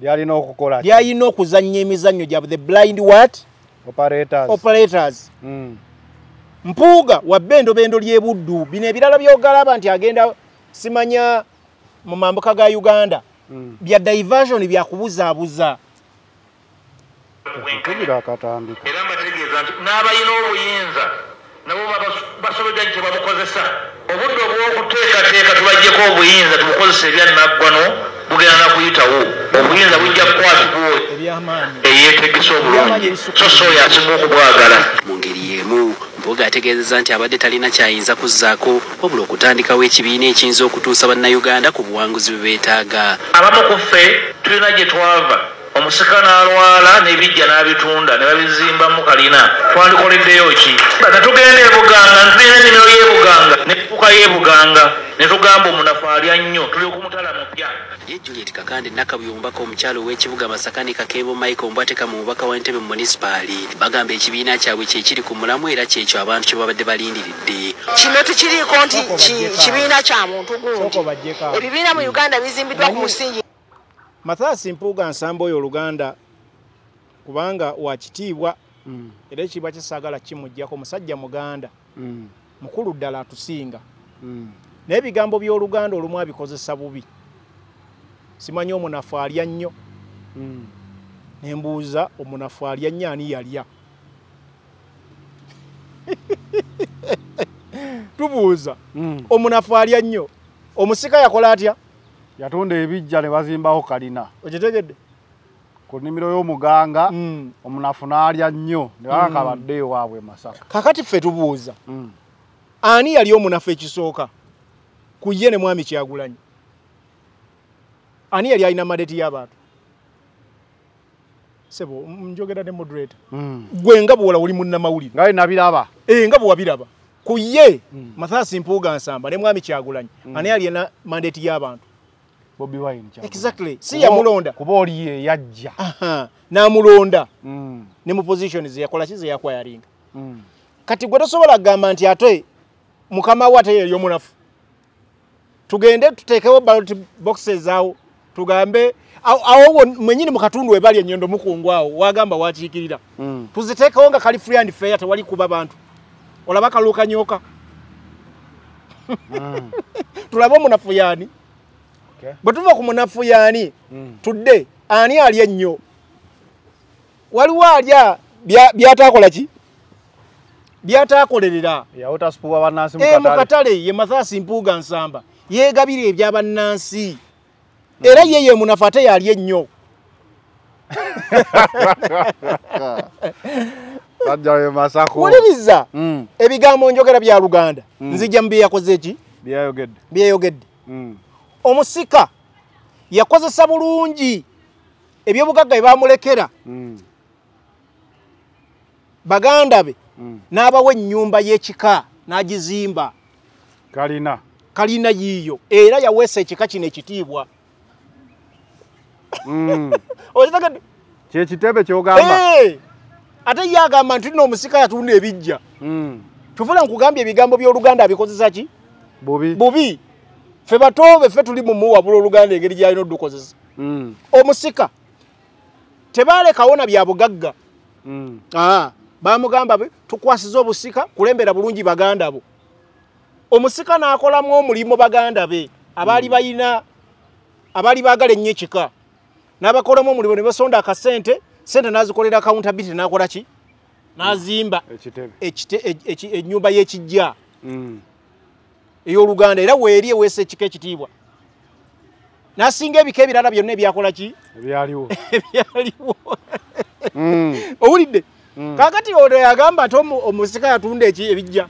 lyalina okukola ki? Lyalina okuzannya emizannyo gyabwe, the blind what? Operators. Operators. Mpuuga wa bendobendo ly'e Buddu. Bino ebirala by'ogalaba nti agenda simanya mu mambuka ga Uganda bya diversion, bya kubuzaabuza. Kubira akatambi. Era mbategeeza nti n'abalina obuyinza nabo basobodde nti tebabukozesa. Obudde obw'okuteekateeka tubaggyeko obuyinza tubukozesa ebyannaggwano bugenda na kuyitawo. Obuyinza bujja kukwatibwa eyeetegese obulungi, so si oyo asinga okubwagala. Mu ngeri y'emu Mpuuga ategeezezza nti abadde talina kyayinza kuzzaako wabula okutandikawo ekibiina ekiyinza okutuusa bannayuganda ku buwanguzi bwe beetaaga. Abamu ku ffe tulina gye twava, omusika n'alwala n'ebijja n'abitunda ne babizimbamu kalina. Twandikoleddeyo ki? Ne tugenda e Buganga, ntulina ennimiro y'e Buganga n'enfuuka y'e Buganga, ne tugamba omunafu alya nnyo, tuli ku mutala mupya. Ye Juliet Kakande Nakabuye omubaka omukyalo ow'ekibuga Masaka ne Kakembo Michael Mbwateka mu mubaka wa Entebbe Munisipaali bagamba ekibiina kyabwe kye kiri ku mulamu era kyekyo abantu kye babadde balindiridde. Kino tekiriiko nti kibiina kya muntu gundi. Ebibiina mu Uganda bizimbiddwa ku musingi. Mathias Mpuuga Nsamba oyo Oluganda kubanga wa kitiibwa, era ekitiibwa kye saagala kimuggyako, musajja Muganda mukulu ddala atusinga, naye ebigambo by'Oluganda olumu abikozesa bubi. Simanyi omunafu alya nnyo, ne mbuuza omunafu alya nnyo ani yalya? Tubuuza omunafu alya nnyo, omusika yakola atya? Yatunda ebijja ne bazimbawo kalina. Okitegedde? Ku nnimiro y'omuganga omunafu n'alya nnyo ne bakabadde ewaabwe Masaka. Kakati ffe tubuuza ani yali omunafu ekisooka ku ye ne Mwami Kyagulanyi? Ani yali alina mandate y'abantu? Sebo njogera ne moderator. Gwe nga bw'ola oli munnamawulire. Nga nabiraba. Nga bwe wabiraba. Ku ye Mathias Mpuuga Nsamba ne Mwami Kyagulanyi ani yali alina mandate y'abantu? Bobi Wine. Exactly. Si yamulonda. Kuba oli ye yajja. N'amulonda. Ne mu position ze yakola ki ze yakwayaringa. Kati gwe tosobola kugamba nti ate mukama we ate yali omunafu. Tugende tuteekewo ballot boxes awo tugambe awo mwenyini mu katundu we bali ennyondo mukungu awo wagamba wakiikirira. Tuziteekewo nga kali free and fair, tewali kuba bantu. Olaba kaluka nyoka. Tulabe omunafu yaani. Bwe tuva ku munafu yaani, tudde ani alya ennyo? Waliwo alya byataakola ki? Byataakolerera. Yawutasipuwa bannansi mu katale. Ye Mathias Mpuuga Nsamba yeegabira ebya bannansi. Era ye ye munafu ate yalya ennyo. Wuliriza ebigambo njogera bya Luganda. Nzijja mu bye yakoze ki? Byeyogedde. Omusika yakozesa bulungi ebyobugagga bye bamulekera baganda be, n'abawa ennyumba y'ekika n'agizimba kalina yiiyo, era yaweesa ekika kino ekitiibwa. Kyekitebe ky'ogamba. Ate ye agamba nti nno omusika yatunda ebijja. Tuvula nkugambye ebigambo by'Oluganda abikozesa ki? Bubi. Ffe batoobe ffe tuli mu muwabula Oluganda engeri gy'alina oddukozesa. Omusika tebalekawo na bya bugagga. Bamugamba tukwasiza obusika kulembera bulungi baganda bo. Omusika n'akolamu omulimu baganda be abaali bayina abaali baagala ennyo ekika, n'abakolamu omulimu ne basonda akasente, sente n'azikolera accountability n'akola ki? N'azimba ennyumba y'ekijja ey'Oluganda, era weeri eweesa ekika ekitiibwa. N'asinga ebika ebirala byonna ebyakola ki? Ebyaliwo. Ebyaliwo. Owulidde? Kaakati ono yagamba nti omusika yatunda ebijja.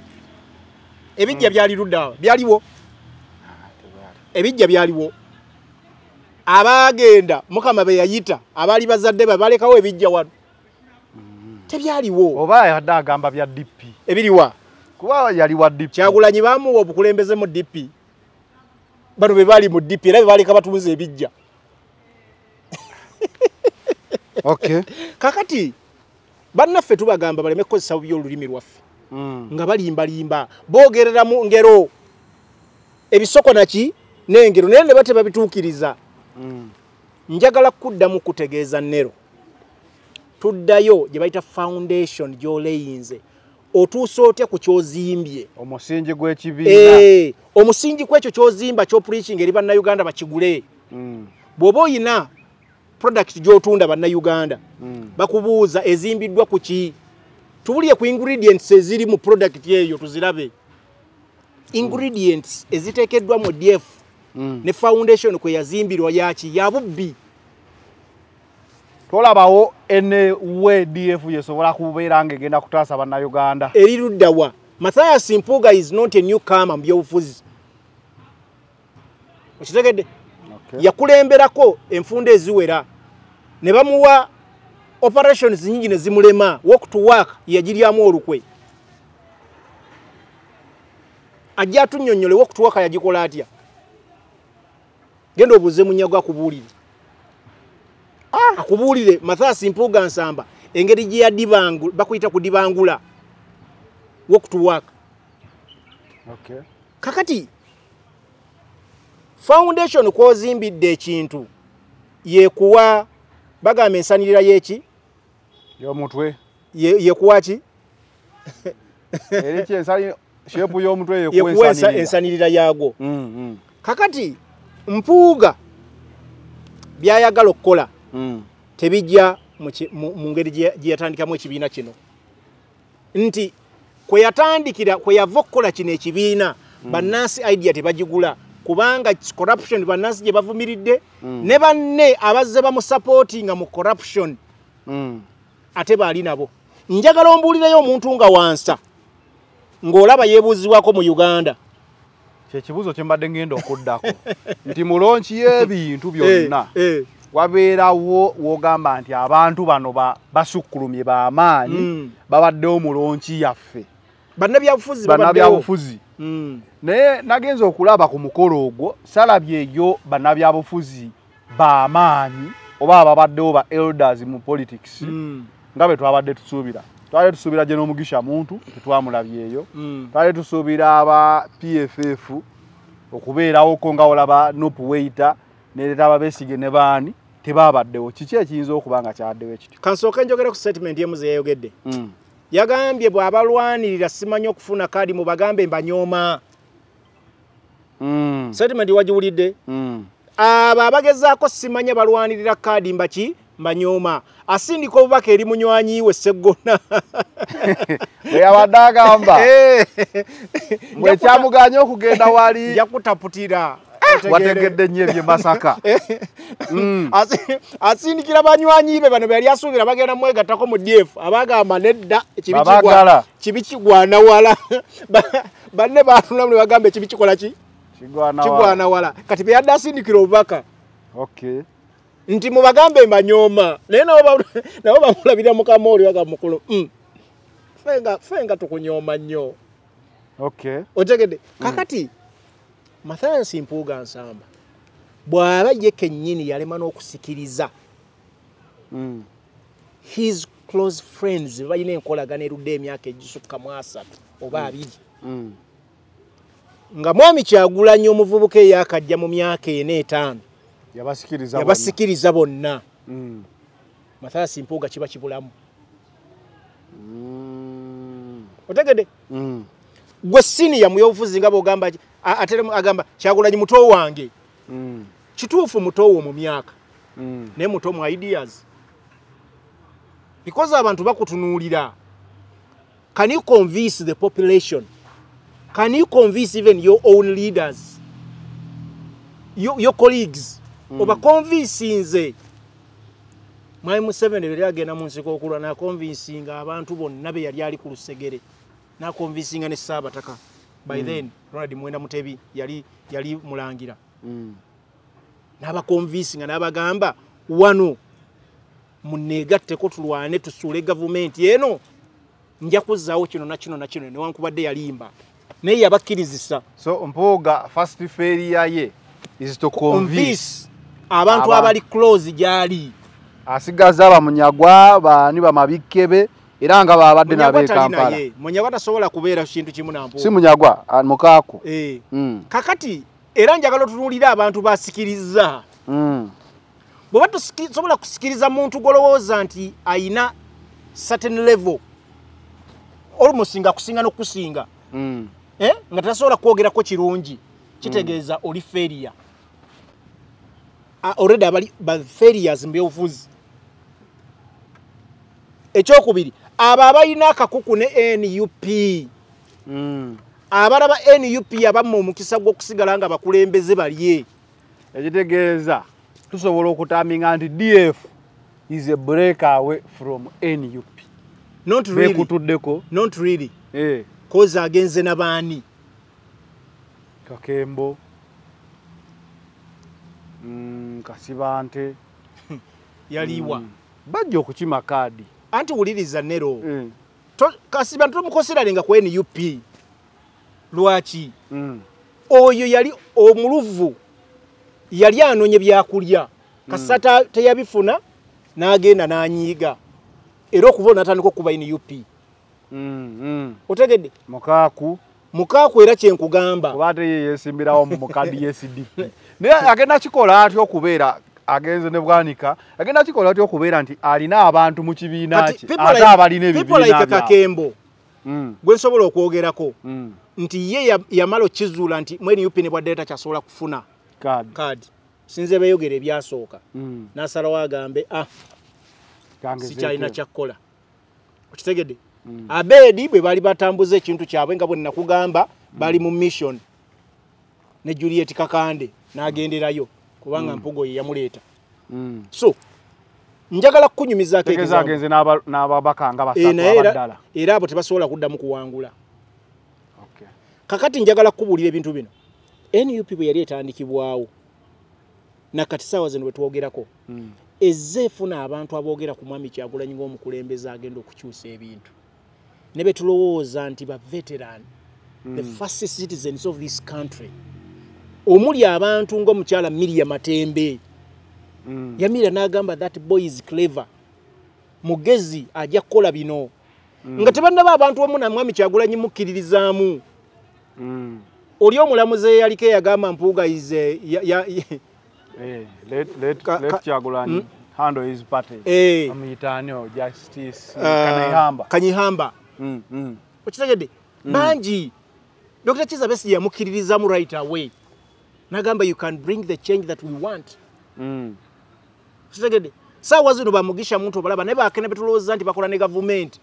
Ebijja byali ludda wa? Byaliwo. Ebijja byaliwo. Abaagenda Mukama be yayita abaali bazadde be balekawo ebijja wano. Tebyaliwo. Oba yadde agamba bya DP. Ebiriwa. Kuba yali wa DP. Kyagulanyi bamuwa obukulembeze mu DP. Bano be bali mu DP era be baleka batunze ebijja. Okay. Kakati bannaffe tubagamba baleme kukozesa bubi olulimi lwaffe. Nga balimbalimba boogerera mu ngero ebisoko naki n'engero naye ne bate babituukiriza. Njagala kuddamu kutegeeza Nero. Tuddayo gye bayita foundation gy'oleyinze. Otuuse otya ku ky'ozimbye? Omusingi gw'ekibiina. Omusingi kw'ekyo ky'ozimba ky'opreaching eri bannayuganda bakigule. Bw'oba oyina product gy'otunda bannayuganda, bakubuuza ezimbiddwa ku ki? Tubulye ku ingredients eziri mu product eyo tuzirabe. Ingredients eziteekeddwa mu DF ne foundation kwe yazimbirwa yaki ya bubbi. Tolabawo ene DF yesobola kubeera ng'egenda kutaasa bannayuganda. Eri ludda wa? Mathias Mpuuga is not a newcomer mu byobufuzi. Okitegedde? Okay. Yakulemberako enfunda eziwera ne bamuwa operations nyingi ne zimulema, work to work yagiryamu olukwe. Ajja atunnyonnyole work to work yagikola atya. Genda obuuze Munyago akubuulire. Akubuulire Mathias Mpuuga Nsamba engeri gye yadibangula, bakuyita kudibangula work to work. Okay. Kakati foundation kwozimbidde ekintu yekuwa bagamba ensanirira yeki y'omutwe yekuwa ki eri ki ensali shepu y'omutwe yekuwa ensanirira yagwo. Kakati Mpuuga byayagala okukola tebijja mu ngeri gye yatandikamu ekibiina kino, nti kwe yatandikira kwe yava okukola kino ekibiina bannansi idea tebagigula kubanga corruption bannansi gye bavumiridde ne banne abazze bamusupportinga mu corruption ate baali nabo. Njagala ombuulireyo omuntu nga wansa ng'olaba yeebuuzibwako mu Uganda. Kyekibuuzo kye mbadde ngenda okuddako nti mu launch y'ebintu byonna wabeerawo w'ogamba nti abantu bano basukkulumye b'amaanyi babaddewo mu launch yaffe. Bannabyabufuzi babaddewo. Naye nagenze okulaba ku mukolo ogwo salabye eyo bannabyabufuzi b'amaanyi oba ababaddewo ba elders mu politics nga bwe twabadde tusuubira. Twali tusuubira General Mugisha Muntu tetwamulabyeyo. Twali tusuubira aba PFF okubeerawoko nga olaba NUP Waiter nereeta Ababesigye ne baani tebabaddewo. Kiki ekiyinza okuba nga kyaddewo ekityo? Kansooke njogere ku statement ye muze yayogedde. Yagambye bw'abalwanirira simanyi okufuna kaadi mubagambe mbanyooma. Statement wagiwulidde? Abo abagezaako simanya balwanirira kaadi mbaki mbanyooma. Asindika obubaka eri munywanyi we Sseggona. Bwe yabadde agamba mbwe kyamuganye okugenda wali yakutaputira. Wategedde nnyo eby'e Masaka. Asindikira banywanyi be bano be yali asuubira bagenda mwegattako mu DF abagamba nedda kibi kigwana wala. Banne baatunamu ne bagamba ekibi kikola ki? Kigwana wala. Kati be yadde asindikira obubaka. Okay. Nti mubagambe mbanyooma naye nabo bamulabira mukama oli bagamba mukulu fenga tukunyooma nnyo. Okay. Otegedde? Kakati Mathias Mpuuga Nsamba bw'aba ye kennyini yalema n'okusikiriza his close friends balina enkolagana erudde emyaka egisukka mu 3 oba 2 nga Mwami Kyagulanyi omuvubuka eyakajja mu myaka 4 5 yabasikiriza bonna. Mathias Mpuuga kiba kibulamu. Otegedde? Gwe senior mu byobufuzi nga bw'ogamba ate agamba Kyagulanyi muto wange. Kituufu muto wo mu myaka naye muto mu ideas, because abantu bakutunuulira. Can you convince the population? Can you convince even your own leaders, your colleagues? Oba convincinze Mwami Museveni yali agenda mu nsiko okulwa n'akonvincinga abantu bonna be yali ali ku lusegere, n'akonvincinga ne Ssaabataka. By then Ronald Mwenda Mutebi yali mulangira. N'abakonvincinga n'abagamba wano munneegatteko tulwane tusuule gavumenti eno, nja kuzzaawo kino na kino na kino, newankubadde yalimba naye yabakkirizisa. So Mpuuga first failure ye is to convince abantu abali close gyali. Asigaza abamunyagwa baani bamabikkebe era nga babadde n'ab'e Kampala. Munyagwa tasobola kubeera kintu kimu na Mpuuga. Si Munyagwa Mukaako. Kakati era njagala otunuulire abantu basikiriza. Bw'oba tosobola kusikiriza muntu gw'olowooza nti ayina certain level almost nga kusinga n'okusinga nga tasobola kwogerako kirungi, kitegeeza oli failure. Already abali ba failures mu byobufuzi. Ekyokubiri, abo abalina akakuku ne NUP abalaba NUP abamma omukisa gw'okusigala nga bakulembeze balye. Ekitegeeza tusobola okutaminga nti DF Is a break away from NUP. Not really. Bekutuddeko. Not really. Koza agenze n'abaani. Kakembo. Kasibante. Yaliwa. Bajja okukima kaadi. Anti wuliriza Nero. Kasibante tomukonsideringa ku NUP. Lwaki? Oyo yali omuluvu. Yali anonye byakulya. Kasata teyabifuna n'agenda n'anyiiga. Era okuva n'atandika okuba NUP. Otegedde? Mukaaku. Mukaaku era kye nkugamba. Kuba ate ye yeesimbirawo mu kadi y'SDP. Naye agenda kikola atya okubeera agenze ne Bwanika, agenda kikola atya okubeera nti alina abantu mu kibiina kye ate abalina ebibiina byabwe. People like Kakembo. Gwe nsobola okwogerako nti ye yamala okizuula nti mu NUP ne bwadde takyasobola kufuna kaadi. Sinze beeyogera ebyasooka. N'asalawo agambe sikyalina kyakkola. Okitegedde? Abedi bwe bali batambuza ekintu kyabwe nga bwe nakugamba bali mu mission ne Juliet Kakande n'agenderayo kubanga Mpugo ye yamuleeta. So njagala kukunyumizaako ekigambo. Agenze n'ababaka nga basatu abaddala. Era abo tebasobola kuddamu kuwangula. Kakati njagala kukubuulira ebintu bino. NUP bwe yali etandikibwawo nakati ssaawa zino bwe twogerako ezze efuna abantu aboogera ku Mwami Kyagulanyi ng'omukulembeze agenda okukyusa ebintu. Ne be tulowooza nti ba veteran, the first citizens of this country, omuli abantu ng'omukyala Miria Matembe. Yamira n'agamba that boy is clever, mugezi ajja kukola bino. Nga tebannaba abantu omu na Mwami Kyagulanyi mukkiririzaamu. Oli omulamuzi eyaliko eyagamba Mpuuga is let Kyagulanyi handle his party. Amuyitaani Justice Kanyihamba. Kanyihamba. Okitegedde? Bangi. Dr. Kizza Besigye yamukkiririzaamu right away. N'agamba you can bring the change that we want. Okitegedde? Ssaawa zino bamugisha muntu obalaba naye bakene betulowooza nti bakola ne gavumenti.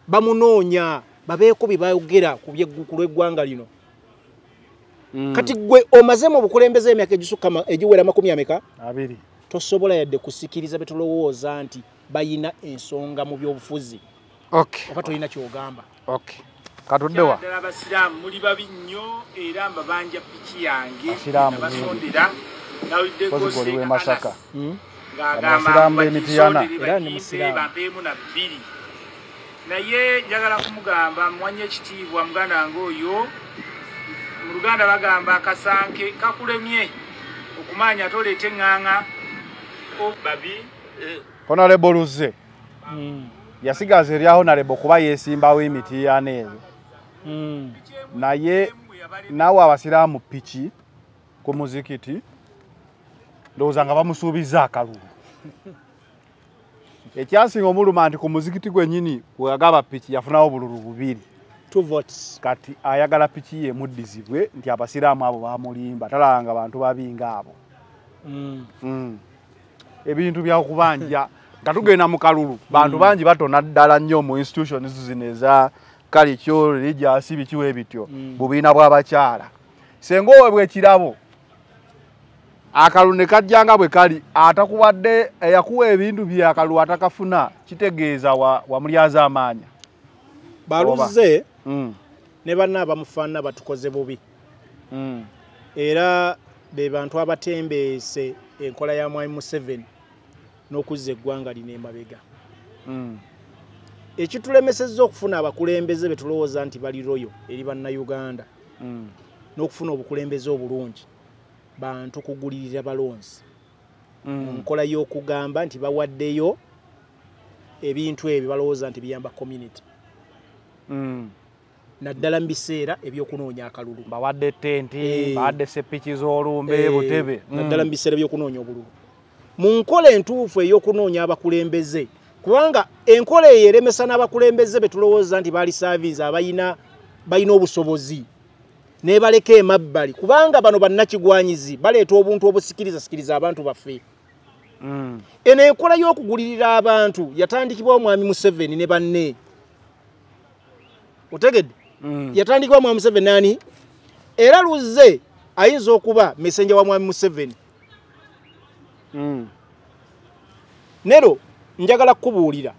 Bamunoonya babeeko bye bayogera ku lw'eggwanga lino. Kati gwe omaze mu bukulembeze emyaka egisukka egiwera 20? 2. Tosobola yadde kusikiriza betulowooza nti bayina ensonga mu byobufuzi. Oba tolina ky'ogamba. Katuddewa. Ddala abasiraamu muli babi nnyo era mbabanja piki yange abasondera nawuliddeko Masaka. Ng'agamba era ni musiraamu bampeemu na 2. Naye njagala kumugamba muwanye ekitiibwa muganda wange oyo. Mu Luganda bagamba akasanke kakulemye okumanya toleeta eŋŋaŋa babi. Honorable Luzze yasigaza erya Honorable kuba yeesimbawo emitiyaana eyo. Naye naawe abasiraamu piki ku muzikiti ndowooza nga bamusuubizza akalulu. Ekyasinga omuluma nti ku muzikiti gwennyini we yagaba piki yafunawo obululu 2. 2 votes. Kati ayagala piki ye muddizibwe nti abasiraamu abo bamulimba talanga bantu babinga abo. Ebintu byakubanja nga tugenda mu kalulu bantu bangi batona ddala nnyo mu institutions zino eza culture, religious, bikiwe bityo bubiina bw'abakyala. Senga owe ekirabo akalulu ne kajjanga bwe kali atakuwadde eyakuwa ebintu byakalulu atakafuna kitegeeza wamulyaza amaanya. Baluzze ne banna abamufaanana batukoze bubi. Era be bantu abatembeese enkola ya Mwami Museveni n'okuzza eggwanga lino emabega. Ekitulemesezza okufuna abakulembeze be tulowooza nti bali royo eri bannayuganda n'okufuna obukulembeze obulungi bantu kugulirira balonzi. Mu nkola y'okugamba nti bawaddeyo ebintu ebyo balowooza nti biyamba community. Naddala mu biseera ebyokunoonya akalulu. Bawadde tenti, bawadde sepiki z'olumbe, butebe. Naddala mu biseera ebyokunoonya obululu. Mu nkola entuufu ey'okunoonya abakulembeze, kubanga enkola eyo eremesa n'abakulembeze be tulowooza nti baali service abalina obusobozi nebaleka emabbali, kubanga bano bannakigwanyizi baleeta obuntu obusikiriza sikiriza abantu baffe. Eno enkola y'okugulirira abantu yatandikibwawo Mwami Museveni ne banne. Otegedde? Yatandikibwa Mwami Museveni nani? Era Luzze ayinza okuba messenger wa Mwami Museveni. Nero njagala kukubuulira,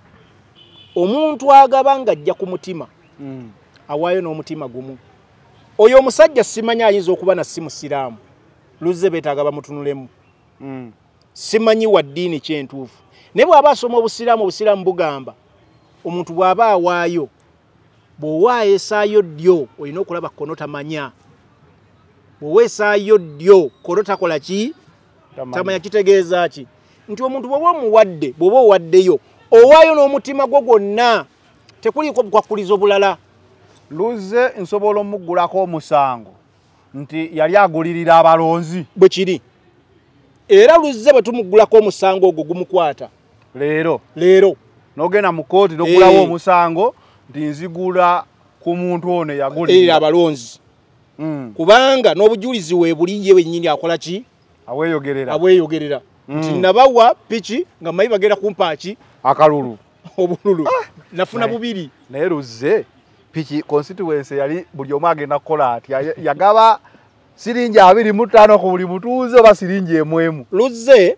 omuntu agaba ng'ajja ku mutima awaayo n'omutima gumu. Oyo omusajja simanyi ayinza okuba na si musiraamu, Luzze beetaaga bamutunulemu. Simanyi wa ddiini kyentuufu, naye bw'aba asoma obusiraamu, obusiraamu bugamba omuntu bw'aba awaayo, bw'owaayo essaayo ddyo olina okulaba kkono tamanya, bw'owa essaayo ddyo kkono takola ki? Tamanya. Kitegeeza ki? Nti omuntu bw'oba omuwadde, bw'oba owaddeyo, owaayo n'omutima gwo gwonna, tekuliiko bukwakulizo bulala. Luzze nsobola omuggulako omusango nti yali agulirira abalonzi. Bwe kiri. Era Luzze bwe tumuggulako omusango ogwo gumukwata leero. Leero n'ogenda mu kkooti n'oggulawo omusango nti nzigula ku muntu ono eyagulirira abalonzi. Kubanga n'obujulizi weebuli ye wennyini akola ki? Aweeyogerera. Aweeyogerera. Nti nabawa piki nga mmanyi bagenda kumpa ki? Akalulu. Obululu. Nafuna bubiri. Naye Luzze piki constituency yali buli omu agenda kukola atya? Yagaba siringi 25 ku buli mutuuze oba siringi 1. Luzze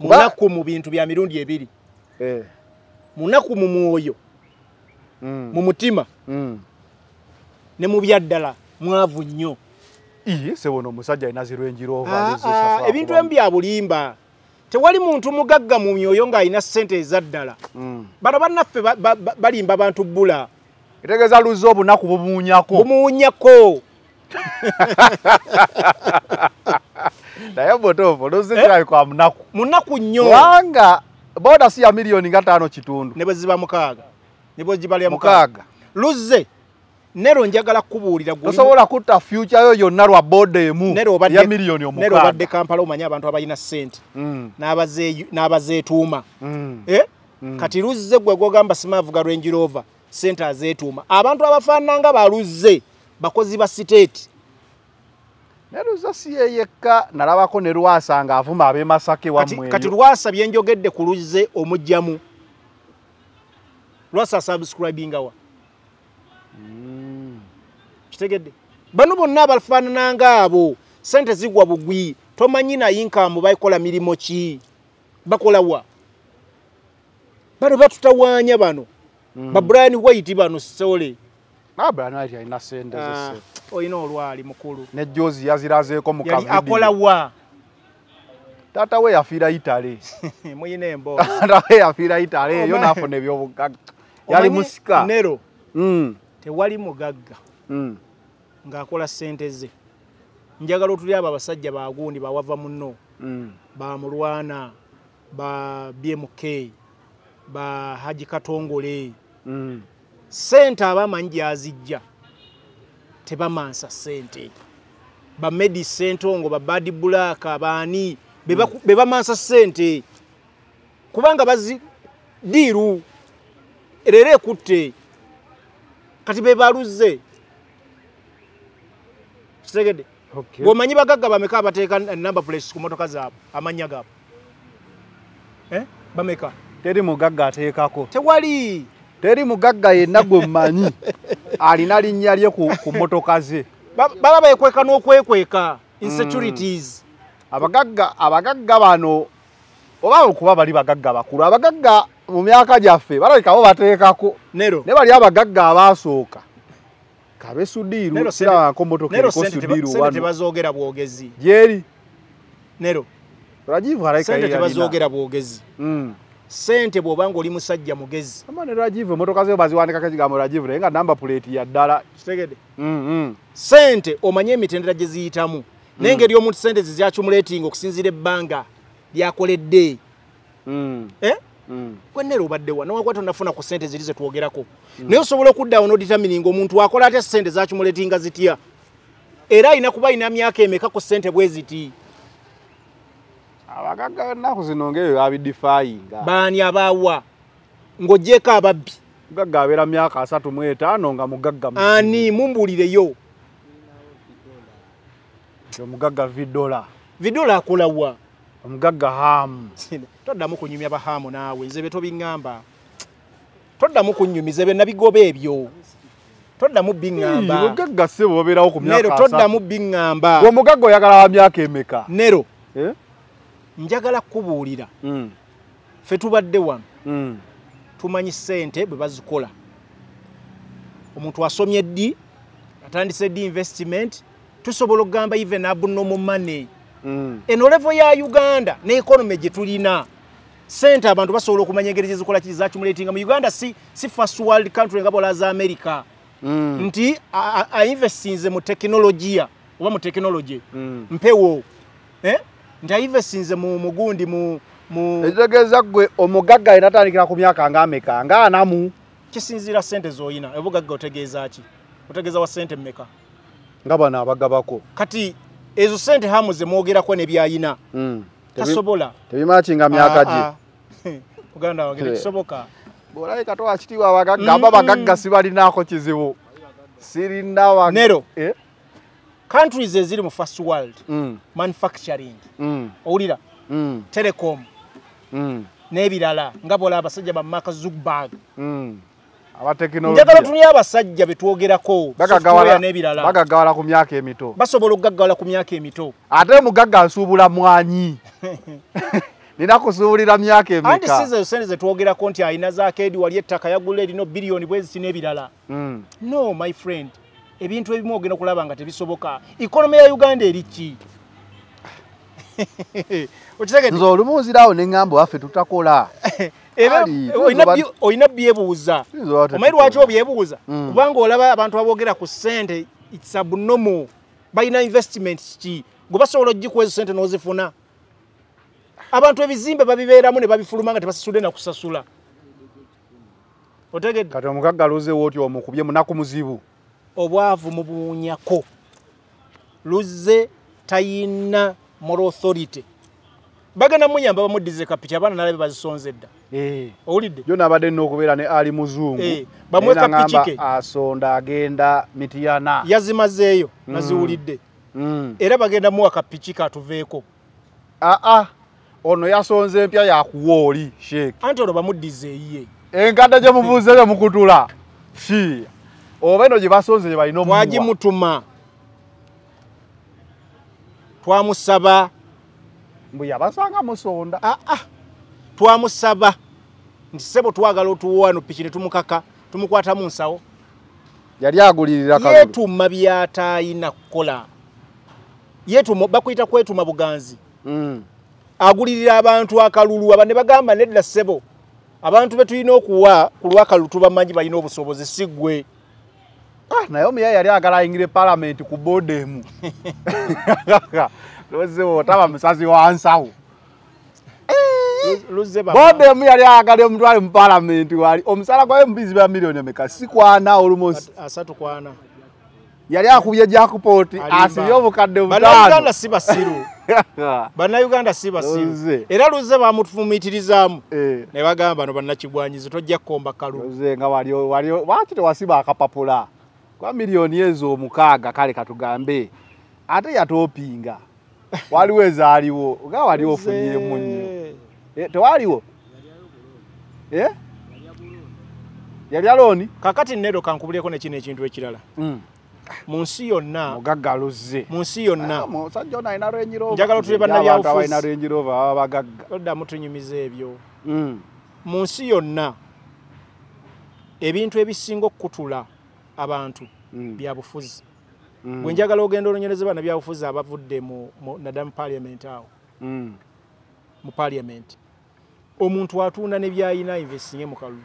munaku mu bintu bya mirundi ebiri. Munaku mu mwoyo, mu mutima, ne mu byaddala mwavu nnyo. Iye sebono omusajja alina zirwenjiro. Ebintu ebi bya bulimba. Tewali muntu mugagga mu myoyo ng'alina ssente ezaddala. Bano bannaffe balimba bantu bbula. Etegeeza Luzze obunaku bumuwunyako. Bumuwunyako. Naye butuufu Luzze kirabika munaku. Munaku nnyo. Kubanga boda si ya milioni nga 5.5. Ne bwe ziba 6. Ne bwe gibalya 6. Luzze Nero njagala kukubuulira gwe. Tosobola kutta future yo yonna lwa boda emu ya milioni 6. Nero obadde Kampala omanyi abantu abalina ssente. N'abazeetuuma. Kati Luzze gwe gw'ogamba simavuga Range Rover, ssente azeetuuma. Abantu abafaanana nga ba Luzze bakozi ba state. Ne Luzze si ye yekka, nalabako ne Lwasa ng'avuma ab'e Masaka wammwe. Kati Lwasa bye njogedde ku Luzze omugyamu. Lwasa subscribinga wa? Kitegedde. Bano bonna abafaanana ng'abo ssente zigwa bugwi, tomanyi na income bakola mirimu ki? Bakola wa? Bano batutawaanya bano. Ba Brian White bano sole. Brian White alina ssente ze. Olina olwali mukulu. Ne Jozi yazirazeeko mu kavidiyo. Akola wa? Taata we yafiira Italy. Muyina emboozi. Taata we yafiira Italy eyo n'afuna ebyobugagga. Yali musika. Nero. Tewali mugagga ng'akola ssente ze. Njagala otuli abo abasajja bagundi bawava munno, ba Mulwana, ba BMK, ba Haji Katongole. Ssente abamanyi gy'azijja tebamansa ssente. Ba Medi Ssentongo, ba Bad Black, baani be bamansa ssente kubanga bazi diiru erera ekutte. Kati be baluzze. Kitegedde. Bw'omanyi bagagga bameka abateeka number plates ku motoka zaabwe, amannya gaabwe? Bameka? Teri mugagga ateekako. Tewali. Teri mugagga yenna gwe mmanyi alina linnya lye ku motoka ze. Baba beekweka n'okwekweka insecurities. Abagagga bano oba okuba bali bagagga bakulu, abagagga mu myaka gyaffe balabika bo bateekako. Nero. Ne bali abagagga abaasooka kabe Sudiru sirabako motoka eriko Sudiru wano. Sente tebazoogera bwogezi. Gyeri. Nero. Rajiv alayika Sente tebazoogera bwogezi. Sente bw'obanga oli musajja mugezi. Ama ne Rajiv motoka ze baziwandikako ekigambo Rajiv naye nga number plate ya ddala. Kitegedde. Sente omanye emitendera gye ziyitamu. N'engeri omuntu sente zizaccumulating okusinziira ebbanga lyakoledde. Gwe Nero obadde wa? Newankubadde tonnafuna ku ssente ziri ze twogerako. Naye osobola okuddawo n'odetermininga omuntu akola atya ssente zaccumulatinga zitya. Era alina kuba alina myaka emeka ku ssente bwe ziti. Abagagga ennaku zino ng'ebyo babidefyinga. Baani abaawa? Ng'oggyeko ababbi. Mugagga abeera myaka 35 nga mugagga. Ani mumbuulireyo? Omugagga Vidola. Vidola akola wa? Omugagga Hamu. Toddamu kunyumya bahamu naawe, nze be tobiŋŋamba. Toddamu kunnyumiza be nabigoba ebyo. Toddamu biŋŋamba. Mugagga ssebo babeerawo ku myaka 30. Nero toddamu biŋŋamba. Gwe omugagga oyagala wa myaka emeka? Nero. Njagala kukubuulira. Ffe tubadde wano. Tumanyi ssente bwe bazikola. Omuntu asomye ddi, atandise ddi investment, tusobola okugamba even abnormal money. Eno level ya Uganda ne economy gye tulina, ssente abantu basobola okumanya engeri gye zikola ki zakimulatinga mu Uganda. Si first world country nga bola za America. Nti ainvestinze mu teknologiya oba mu technology mpewo, nti ainvestinze mu mugundi mu ekitegeeza gwe omugagga alina atandikira ku myaka nga ameka, nga 40? Kisinziira ssente z'oyina. Obugagga otegeeza ki? Otegeeza wa ssente mmeka? Nga bano abagabako. Kati ezo ssente hamu ze mwogerako ne byayina tasobola. Tebimakinga myaka gye. Uganda wange tekisoboka. Bw'olabika towa kitiibwa abagagga, aba bagagga sibalinaako kizibu. Sirina Nero. Countries eziri mu first world, manufacturing, owulira, telecom, n'ebirala nga bw'olaba abasajja ba Mark Zuckerberg. Njagala tunye abasajja be twogerako, software n'ebirala. Bagaggawala ku myaka emito. Basobola okugaggawala ku myaka emito. Ate mugagga nsuubula mwanyi. Nina kusuubulira myaka emeka? Anti size sente ze twogerako nti alina zaakedi wali ettaka yagula erino biliyoni bwezi n'ebirala. No my friend, ebintu ebimu ogenda okulaba nga tebisoboka. Economy ya Uganda eri ki? Nze olumu nziraawo ne ŋŋamba waffe tutakola. Olina byebuuza. Omanyi lwaki obyebuuza? Kubanga olaba abantu aboogera ku ssente, it's abnormal. Balina investments ki? Gwe basobola ogikuwa ezo ssente n'ozifuna. Abantu ebizimbe babibeeramu ne babifuluma nga tebasasudde na kusasula. Otegedde? Kati omugagga luzeewo otyo omukubye munaku muzibu. Obwavu mubuwunyako. Luzze tayina moral authority. Bagenda muyamba bamuddize kapiki, abaana nalabe bazisonze dda. Owulidde? Yo nabadde nina okubeera ne Ali Muzungu. Bamuwe kapiki ke. Asonda agenda Mityana. Yazimazeeyo, naziwulidde. Era bagenda muwa kapiki katuveeko. Ono yasonze empya yakuwa oli Sheikh. Anti ono bamuddize eyiye. Enkadde gye muvuze gye mukutula. Ki? Oba eno gye basonze gye balina omuwa. Twagimutuma. Twamusaba. Mbu yabasanga musonda. Twamusaba. Nti ssebo twagala otuwa wano piki ne tumukaka, tumukwata mu nsawo. Yali agulirira kalulu. Yeetuma by'atayina kukola. Yeetuma, bakuyita kwetuma buganzi. Agulirira abantu akalulu, aba ne bagamba nedda ssebo. Abantu be tulina okuwa ku lw'akalulu tubamanyi balina obusobozi si ggwe. Naye omuya yali agala ayingire palamenti ku boodi emu. Luzze otaba musazi wa nsawo. Boodi emu yali ayagala omutwale mu palamenti wali. Omusala gwa MPs ba miliyoni emeka? Si kwana almost. 34. Yali akubye jackpot asibye obukadde 5. Bannayuganda si basiru. Bannayuganda si basiru. Era Luzze bamufumiitirizaamu. Ne bagamba no bannakigwanyizi tojja kukomba kalulu. Luzze nga wali lwaki tewasiba akapapula? Kwa miliyoni ezo 6 kale katugambe. Ate yatopinga. Waliwo ezaaliwo. Nga wali ofunyeemu nnyo. Tewaliwo? Yali alooni? Kakati Nero kankubuleko ne kino ekintu ekirala. Mu nsi yonna mugagga Luzze. Mu nsi yonna omusajja ono alina Range Rover. Njagala otule bannabyabufuzi. Alina Range Rover baba bagagga. Oddamu tunyumiza ebyo. Mu nsi yonna ebintu ebisinga okukutula abantu byabufuzi. Bwe njagala ogenda olonyereze bannabyabufuzi abavudde mu naddala mu parliament awo. Mu parliament. Omuntu atunda ne byayina investinge mu kalulu.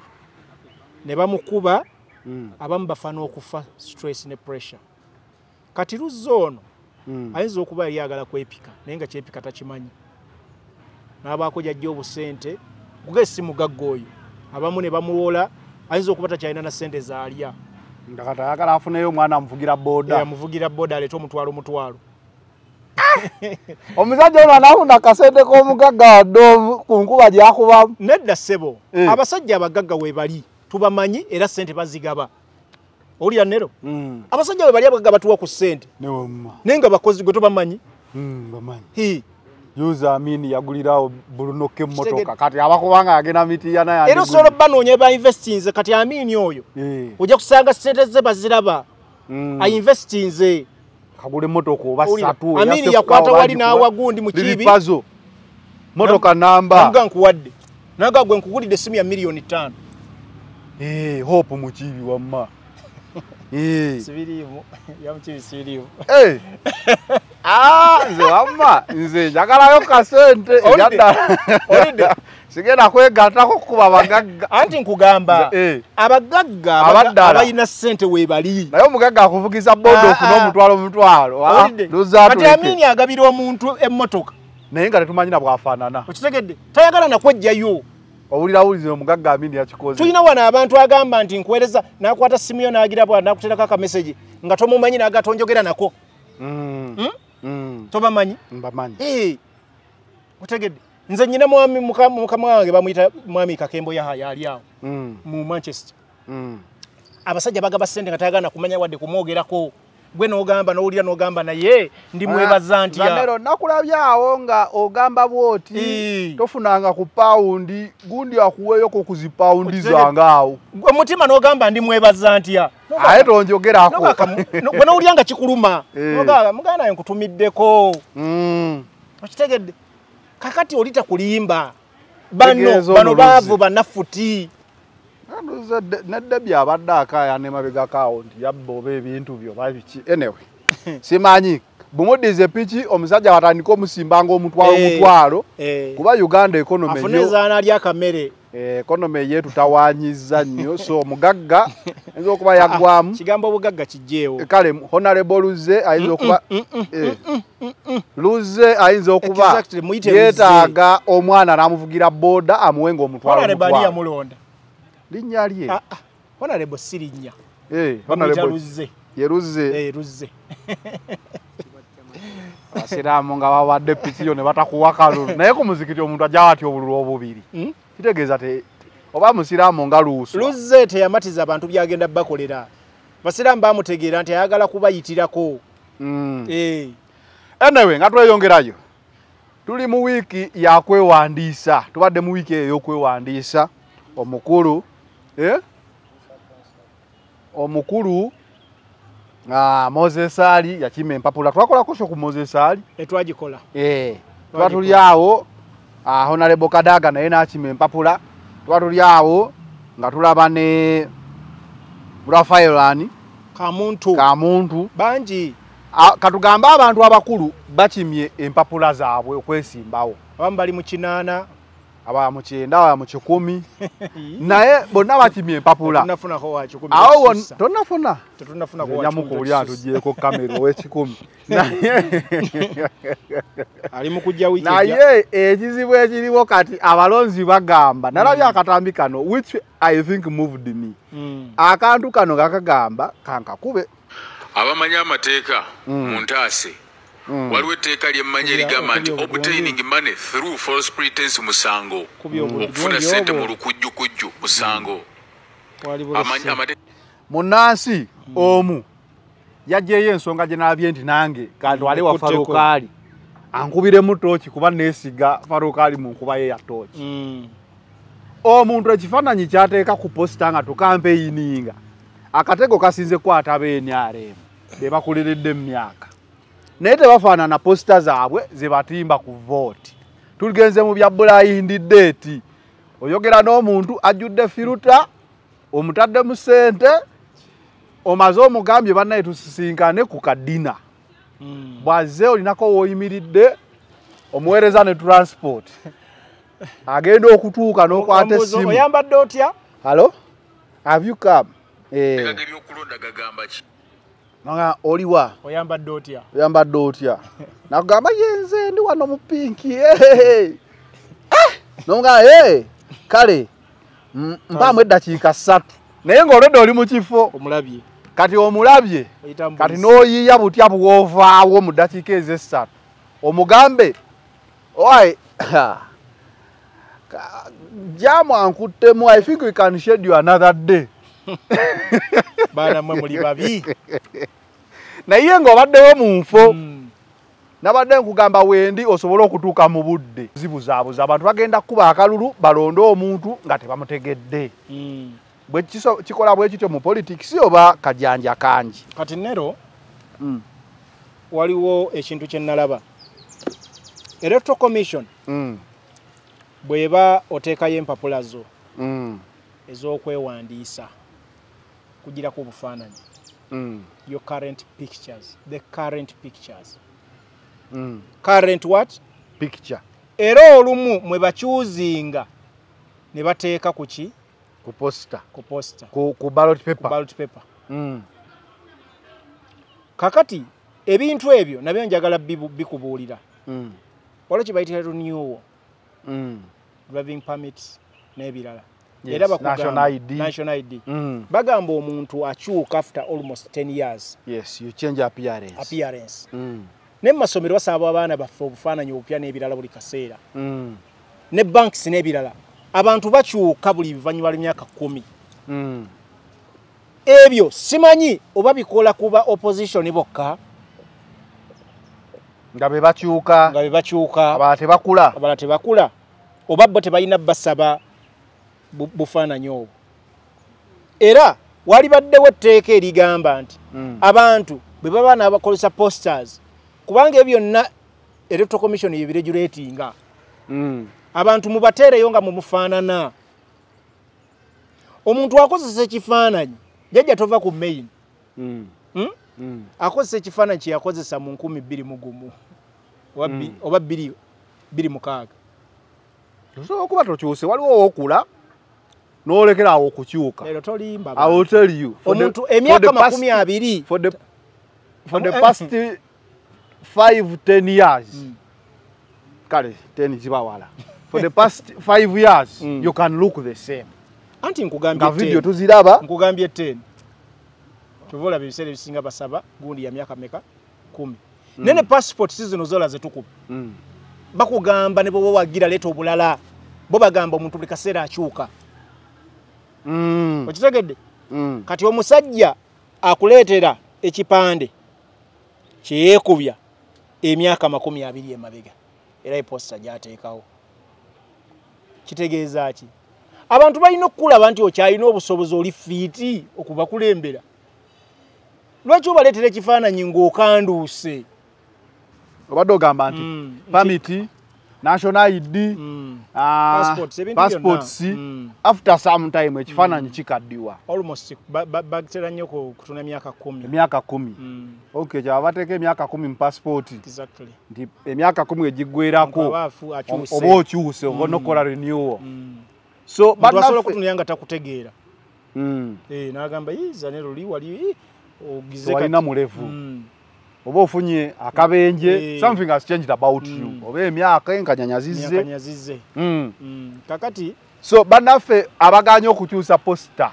Ne bamukuba. Abamu bafa n'okufa stress ne pressure. Kati Luzze ono ayinza okuba yali ayagala kwepika naye nga kyepika takimanyi. N'abaako gy'ajja obusente, kuga si mugagga oyo. Abamu ne bamuwola, ayinza okuba takyalina na ssente z'alya. Nga kati ayagala afuneyo omwana amuvugira booda. Amuvugira booda aleete omutwalo mutwalo. Omusajja ono anaafuna akasente k'omugagga wadde ku nkuba gy'akubamu. Nedda ssebo, abasajja abagagga we bali. Tubamanyi era ssente bazigaba. Owulira Nero? Abasajja bwe bali abagagga batuwa ku ssente. Naye nga bakozi gwe tobamanyi. Bamanyi. Yuza Amini yagulirawo Bruno emmotoka kati abakubanga agenda Mityana yandigulira. Era osobola banoonya ba investinze kati Amini oyo. Ojja kusanga ssente ze baziraba. Ainvestinze. Kagule emmotoka oba ssatu. Amini yakwata wali n'awa gundi mu kibi. Pazo. Motoka namba. Namuga nkuwadde. Naga gwe nkugulidde essimu ya 5 million. Hope Mukiibi wamma. Sibiriimu, ya Mukiibi sibiriimu. Nze wamma nze njagalayo kasente ebyaddala. Sigenda kwegattako kukuba bagagga. Anti nkugamba abagagga abalina ssente weebali. Naye omugagga akuvugiza boda ofuna omutwalo. Kati Amini agabira omuntu emmotoka. Naye nga tetumanyi na bw'afaanana. Okitegedde? Tayagala na kwejjayo. Owulira wulize omugagga Amini yakikoze. Tulina wano abantu agamba nti nkuweereza n'akwata ssimu yo n'agira bwa n'akuteerako akameseji nga tomumanyi n'agatonjogera nako. Tobamanyi? Mbamanyi. Otegedde? Nze nnyina mwami mukama wange bamuyita mwami Kakembo Yahaya ali awo mu Manchester. Abasajja bagaba ssente nga tayagala kumanya wadde kumwogerako. Gwe n'ogamba n'owulira n'ogamba naye ndi mwebaza nti Zanero nakulabye awo nga ogamba bw'oti tofunanga ku pawundi gundi akuweeyoko ku zipawundi zange awo. Gwe mutima n'ogamba ndi mwebaza nti aye tonjogerako. Gwe n'owulira nga kikuluma n'ogamba muganda wange nkutumiddeko. Okitegedde? Kakati olita kulimba bano baavu banafuti. Neddebi abadde akaaya ne mabegako awo nti yabba oba ebintu byo oba biki. Anyway, simanyi bumuddize piki omusajja batandika omusimbanga omutwalo kuba Uganda economy afune zaana lya kamere. Economy yetu tawaanyizza nnyo, so omugagga ayinza okuba yaggwamu. Kigambo obugagga kijjeewo. Kale Honorable Luzze ayinza okuba Luzze ayinza okuba yeetaaga omwana n'amuvugira boda amuwenga omutwalo. Honorable ani yamulonda? Linnya lye. Honorable si linnya. Honorable Luzze. Ye Luzze. Luzze. Abasiraamu nga bawadde piki yo ne batakuwa kalulu. Naye ku muzikiti omuntu ajja atya obululu obubiri. Kitegeeza te oba musiraamu nga Luuswa. Luzze teyamatiza abantu byagenda bakolera. Basiraamu bamutegeera nti ayagala kubayitirako. Anyway, nga tweyongerayo. Tuli mu wiiki ya kwewandiisa. Tubadde mu wiiki ey'okwewandiisa. Omukulu omukulu Moses Ali yakima empapula. Twakolako ku Moses Ali twagikola. Tuba tuli awo Honorable Kadaga naye n'akima empapula. Tuba tuli awo nga tulaba ne Raphael ani Kamuntu bangi. Katugambe abantu abakulu bakimye empapula zaabwe okwesimbawo. Abamu bali mu 8, aba mu 9, aba mu 10. Naye bonna bakimye empapula. Tonafunako wa 10. Awo tonafuna. Tetunafunako wa 10. Nyamukuulira atugyeko kamera ow'ekikumi. Ali mu kujja wiiki. Naye ekizibu ekiriwo kati abalonzi bagamba. Nalabye akatambi kano which I think moved me. Akantu kano kakagamba kankakube. Abamanyi amateeka mu ntaase. Waliwo etteeka lyemmanyi erigamba nti obtaining money through false pretense musango. Okufuna ssente mu lukujjukujju musango. Munnansi omu yaggyeyo ensonga gye nalabye nti nange kantwale wa Farouk Ali ankubiremu tooki kuba neesiga Farouk Ali mu nkuba ye ya tooki. Omuntu ekifaananyi kyateeka ku posita nga tukampeininga akatego kasinze kukwata b'NRM be bakuliridde mu myaka. Naye tebafaanana posita zaabwe ze batimba ku vooti. Tugenze mu bya blind date. Oyogera n'omuntu ajjudde firuta, omutadde mu ssente, omaze omugambye bannaye tusisinkane ku kadina. Bw'azze olinako w'oyimiridde, omuweereza ne transport. Agenda okutuuka n'okwata essimu. Oyambadde otya? Hello? Have you come? Ebyokulonda gagamba ki? Nga oliwa? Oyambadde otya? Oyambadde otya? Nakugamba yenze ndi wano mu pinki. Nonga kale mpaamu eddakiika 3. Naye ng'olwedde oli mu kifo. Omulabye. Kati omulabye. Kati n'oyiiya butya bw'ovaawo mu ddakiika ez'essatu. Omugambe oi jamu ankuttemu, I think we can schedule another day. Baana mmwe muli babi. Naye ng'obaddewo mu nfo. Nabadde nkugamba wendi osobole okutuuka mu budde. Zibuzaabuza abantu bagenda kukuba akalulu balonde omuntu nga tebamutegedde. Bwe kikola bwe kityo mu politics oba kajanja kangi. Kati Nero waliwo ekintu kye nalaba. Electoral Commission Bweba oteekayo empapula zo ez'okwewandiisa kugirako obufaananyi, your current pictures, the current pictures. Current what? Picture. Era olumu mwe bakyuzinga ne bateeka ku ki? Ku poster. Ku poster. Ku ballot paper. Ku ballot paper. Kakati ebintu ebyo nabyo njagala bikubuulira. Waliwo kye bayita renewal. Driving permits n'ebirala. Yes, era bakugamba national ID. National ID. Bagamba omuntu akyuka after almost 10 years. Yes, you change appearance. Appearance. Ne mu masomero basaba abaana baffe obufaananyi obupya n'ebirala buli kaseera. Ne banks n'ebirala. Abantu bakyuka buli luvannyuma lw'emyaka 10. Ebyo simanyi oba bikola kuba opposition bokka nga be bakyuka, abalala tebakula, abalala tebakula, oba bo tebalina basaba bufaananyi obwo. Era walibaddewo etteeka erigamba nti abantu bwe baba n'abakozesa posters, kubanga ebyo byonna Electoral Commission yebiregulatinga. Abantu mubateereyo nga mumufaanana. Omuntu akozesa ekifaananyi, jjajja tova ku main. Akozesa ekifaananyi kye yakozesa mu 2001 oba 2006. Osobola okuba tokyuse, waliwo okula n'olekera awo okukyuka. Leero tolimba. I will tell you. Omuntu emyaka 20 for the past 5-10 years. Kale 10 zibawala. For the past 5 years you can look the same. Anti nkugambye 10. Video tuziraba. Nkugambye 10. Tuvola ebiseera ebisinga basaba gundi ya myaka meka 10. Nene passport zino zola zetukuba. Bakugamba ne bwoba wagira leeta obulala. Bo bagamba omuntu buli kaseera akyuka. Okitegedde? Kati omusajja akuleetera ekipande kye yeekubya emyaka 20 emabega, era eposta gy'ateekawo. Kitegeeza ki? Abantu balina okukulaba nti okyalina obusobozi, oli fiiti okubakulembera. Lwaki obaleetera ekifaananyi ng'okanduuse? Obadde ogamba nti permit, national ID, passports, after some time ekifaananyi kikaddiwa. Almost batera nnyo kutuna emyaka 10. Emyaka 10. Okay, kyaba bateeka emyaka 10 mu passport. Exactly. Nti emyaka 10 egiggwerako oba okyuse oba onokola renewal. So asobola okutunulira nga takutegeera. N'agamba Zanero li wali ogize walina mulevu. Oba ofunye akabenje, something has changed about you. Oba emyaka enkanyanyazizze. Kakati so bannaffe abagaanye okukyusa poster,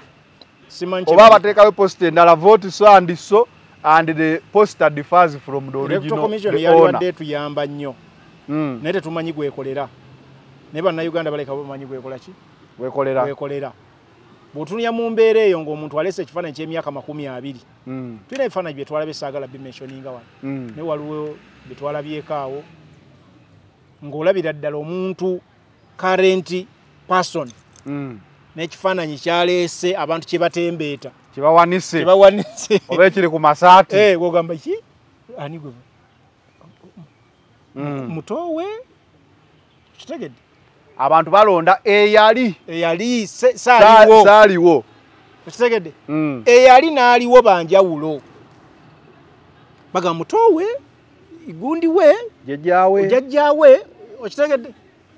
oba abateekayo poster endala, vote so and so, and the poster differs from the original. Electoral Commission yalibadde etuyamba nnyo, naye tetumanyi gwekolera. Naye bannayuganda baleka bamanyi gwekola ki? Wekolera. Wekolera. Bw'otunulira mu mbeera eyo ng'omuntu aleese ekifaananyi ky'emyaka 20. Tulina ebifaananyi bye twalabye, saagala bimentioninga wano. Naye waliwo bye twalabyeko awo ng'olabira ddala omuntu current person n'ekifaananyi kyaleese abantu kye batembeeta, Kibawanise. Kibawanise. Oba ekiri ku masaati. Gw'ogamba ki? Ani gwe? Muto we? Kitegedde? Abantu balonda eyali. Eyali saaliwo. Saaliwo. Okitegedde? Eyali n'aliwo banjawulo. Bagamba muto we, gundi we, jjajjaawe. Jjajjaawe, okitegedde?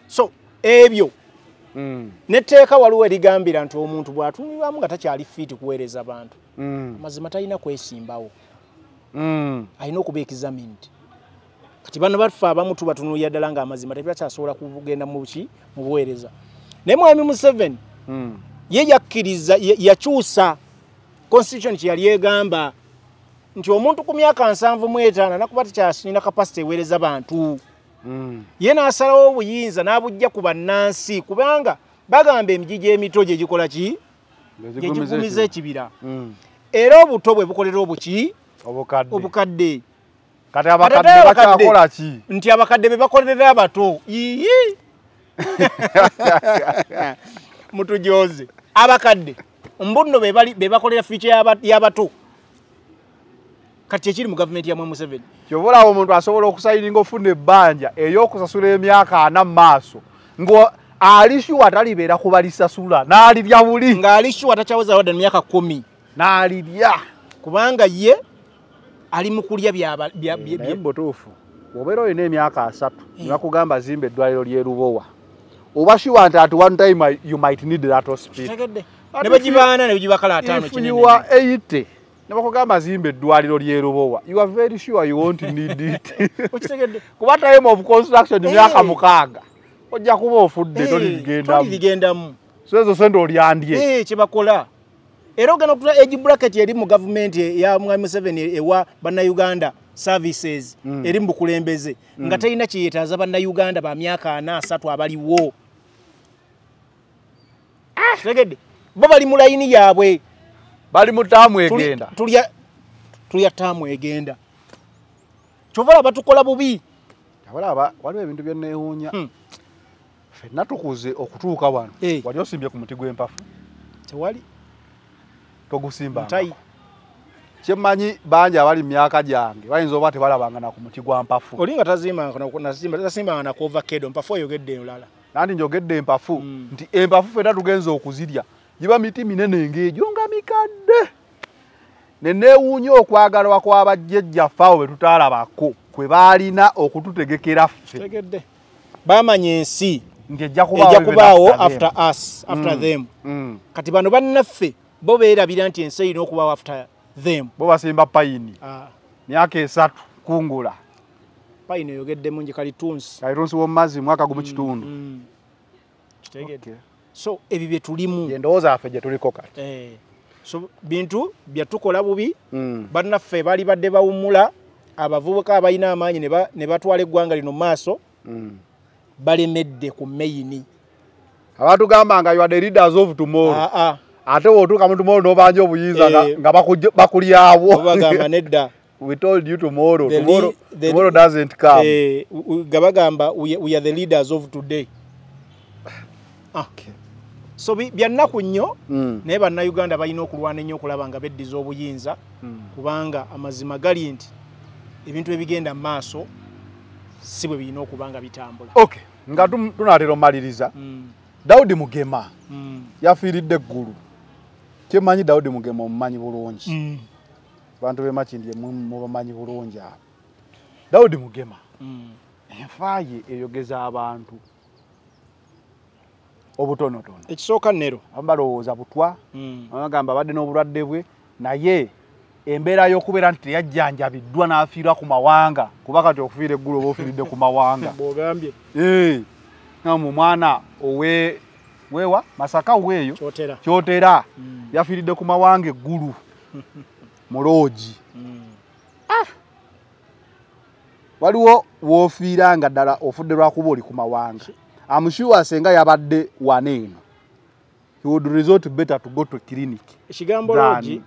So ebyo netteeka waliwo erigambira nti omuntu bw'atunulwamu nga takyali fiiti kuweereza bantu, amazima talina kwesimbawo. Alina okuba examined. Kati bano baffe abamu tubatunulira ddala nga amazima tebakyasobola kugenda mu ki mu buweereza. Naye Mwami Museveni ye yakkiriza, yakyusa constitution kye yali egamba nti omuntu ku myaka 75 nakuba takyalina capacity eweereza bantu. Ye n'asalawo obuyinza n'abujja ku bannansi, kubanga bagamba emigigi emito gye gikola ki? Gye gigumiza ekibira. Era obuto bwe bukolera obuki? Obukadde. Kati abakadde bakyakola ki? Nti abakadde be bakolerera abato. Iii. Mutujoze. Abakadde mbunno be bakolera future y'abato. Kati ekiri mu gavumenti ya Mwami Museveni. Kyova olaba omuntu asobola okusayininga ofuna ebbanja ey'okusasula emyaka 40 mu maaso, ngo Ali sure talibeera kubalisasula n'alirya buli ng'ali sure takyaweza wadde myaka 10 n'alirya kubanga ye ali mu kulya bya mbutuufu. Bw'obeera olina emyaka 3 ne bakugamba zimba eddwaliro ly'e Lubowa, oba sure nti at one time you might need that hospital. Ne bagibaana ne bagibakala 5 If you are 80 ne bakugamba zimba eddwaliro ly'e Lubowa, you are very sure you won't need it. Kuba time of construction myaka 6 ojja kuba ofudde toligendamu. So ezo sente olyandye kyebakola. Era ogenda okutula age bracket eri mu gavumenti ya Mwami Museveni ewa bannayuganda services eri mu bukulembeze nga terina kyeyetaaza bannayuganda ba myaka 4 3 abaliwo. Kitegedde? Bo bali mu layini yaabwe, bali mu taamu egenda, tulya taamu egenda. Kyova olaba tukola bubi. Abalaba waliwo ebintu bye neewuunya. Ffenna tukuze okutuuka wano. Wali osimbye ku muti gw'empafu? Tewali. Togusimba. Kyemmanyi bangi abali mu myaka gyange bayinza oba tebalabanga na ku muti gwa mpafu. Oli nga tasimbanga na ku avocado, mpafu oyogedde endala. Nanti njogedde empafu nti empafu ffenna tugenze okuzirya giba miti minene ng'egyo nga mikadde. Ne neewuunya okwagalwa kw'abajjajjaffe abo be tutaalabako kwe baalina okututegekera ffe. Tegedde. Bamanya ensi nti ejja kubaawo after us, after them. Kati bano bannaffe bo beerabira nti ensi erina okubaawo after them. Bo basimba payini myaka 3 kungula. Payini oyogedde mungi kalitunsi. Kalitunsi w'omumazzi mwaka gumu kitundu. Kitegedde. So ebyo bye tulimu. Endowooza yaffe gye tuliko kati. So bintu byatukola bubi. Bannaffe bali badde bawummula, abavubuka abalina amaanyi ne batwala eggwanga lino mu maaso. Balemedde ku meyini. Abatugamba nga you are the leaders of tomorrow. Ate wotuuka mu tomorrow n'obanja obuyinza nga bakulyawo. Bagamba nedda. We told you tomorrow. Tomorrow doesn't come. Gabagamba we are the leaders of today. Okay. So bya nnaku nnyo, naye bannayuganda balina okulwana ennyo okulaba nga beddiza obuyinza, kubanga amazima gali nti ebintu ebigenda mu maaso si bwe birina okuba nga bitambula. Okay, nga tunaatera omaliriza. Daudi Mugema yafiiridde eggulu. Kyemmanyi Daudi Mugema omumanyi bulungi. Abantu b'e Makindye mubamanyi bulungi abo. Daudi Mugema enfa ye eyogeza abantu obutonotono. Ekisooka Nero abalowooza butwa, abagamba abadde n'obulwadde bwe, naye embeera y'okubeera nti teyajjanjabiddwa n'afiirwa ku mawanga, kuba kati okufiira eggulo oba ofiiridde ku mawanga. Bw'ogambye. Nga mu mwana wewa Masaka weeyo Kyotera yafiiridde ku mawanga eggulu mu loogi. Waliwo w'ofiira nga ddala ofudde lwakuba oli ku mawanga. I'm sure senga yabadde wano eno. He would resort better to go to clinic. Ekigambo loogi.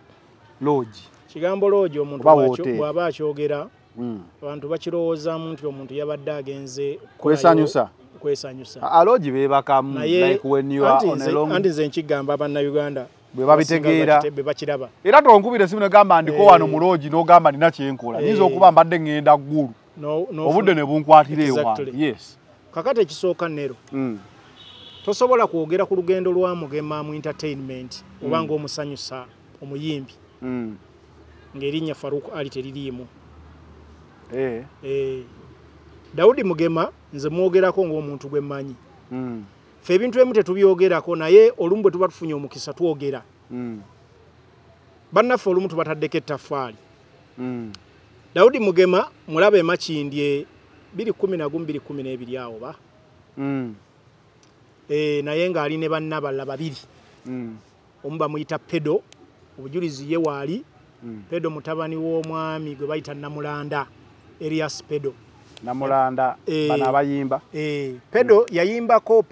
Loogi. Kigambo loogi omuntu bw'aba akyogera, abantu bakirowoozaamu nti omuntu yabadde agenze kwesanyusa. Kwesanyusa. Aloogi beebakamu like when you are on a long. Anti nze nkigamba bannayuganda bwe babitegeera bwe bakiraba. Era tonkubira essimu n'ogamba ndiko wano mu loogi n'ogamba nina kye nkola. Nyinza okuba mbadde ŋŋenda Ggulu. Obudde ne bunkwatira ewange. Yes. Kakati ekisooka Nero. Tosobola kwogera ku lugendo lwa Mugema mu entertainment oba ng'omusanyusa omuyimbi. Ng'erinnya Farouk Ali teririimu. Daudi Mugema nze mwogerako ng'omuntu gwe mmanyi. Ffe ebintu ebimu tetubyogerako, naye olumu bwe tuba tufunye omukisa twogera. Bannaffe olumu tubataddeko ettaffaali. Daudi Mugema mulaba e Makindye 2011 2012 awo ba. Naye ng'ali ne banna abalala babiri. Omu bamuyita Pedo, obujulizi ye waali. Pedo mutabani w'omwami gwe bayita Namulanda, Elias Pedo. Namulanda bano abayimba. Pedo yayimbako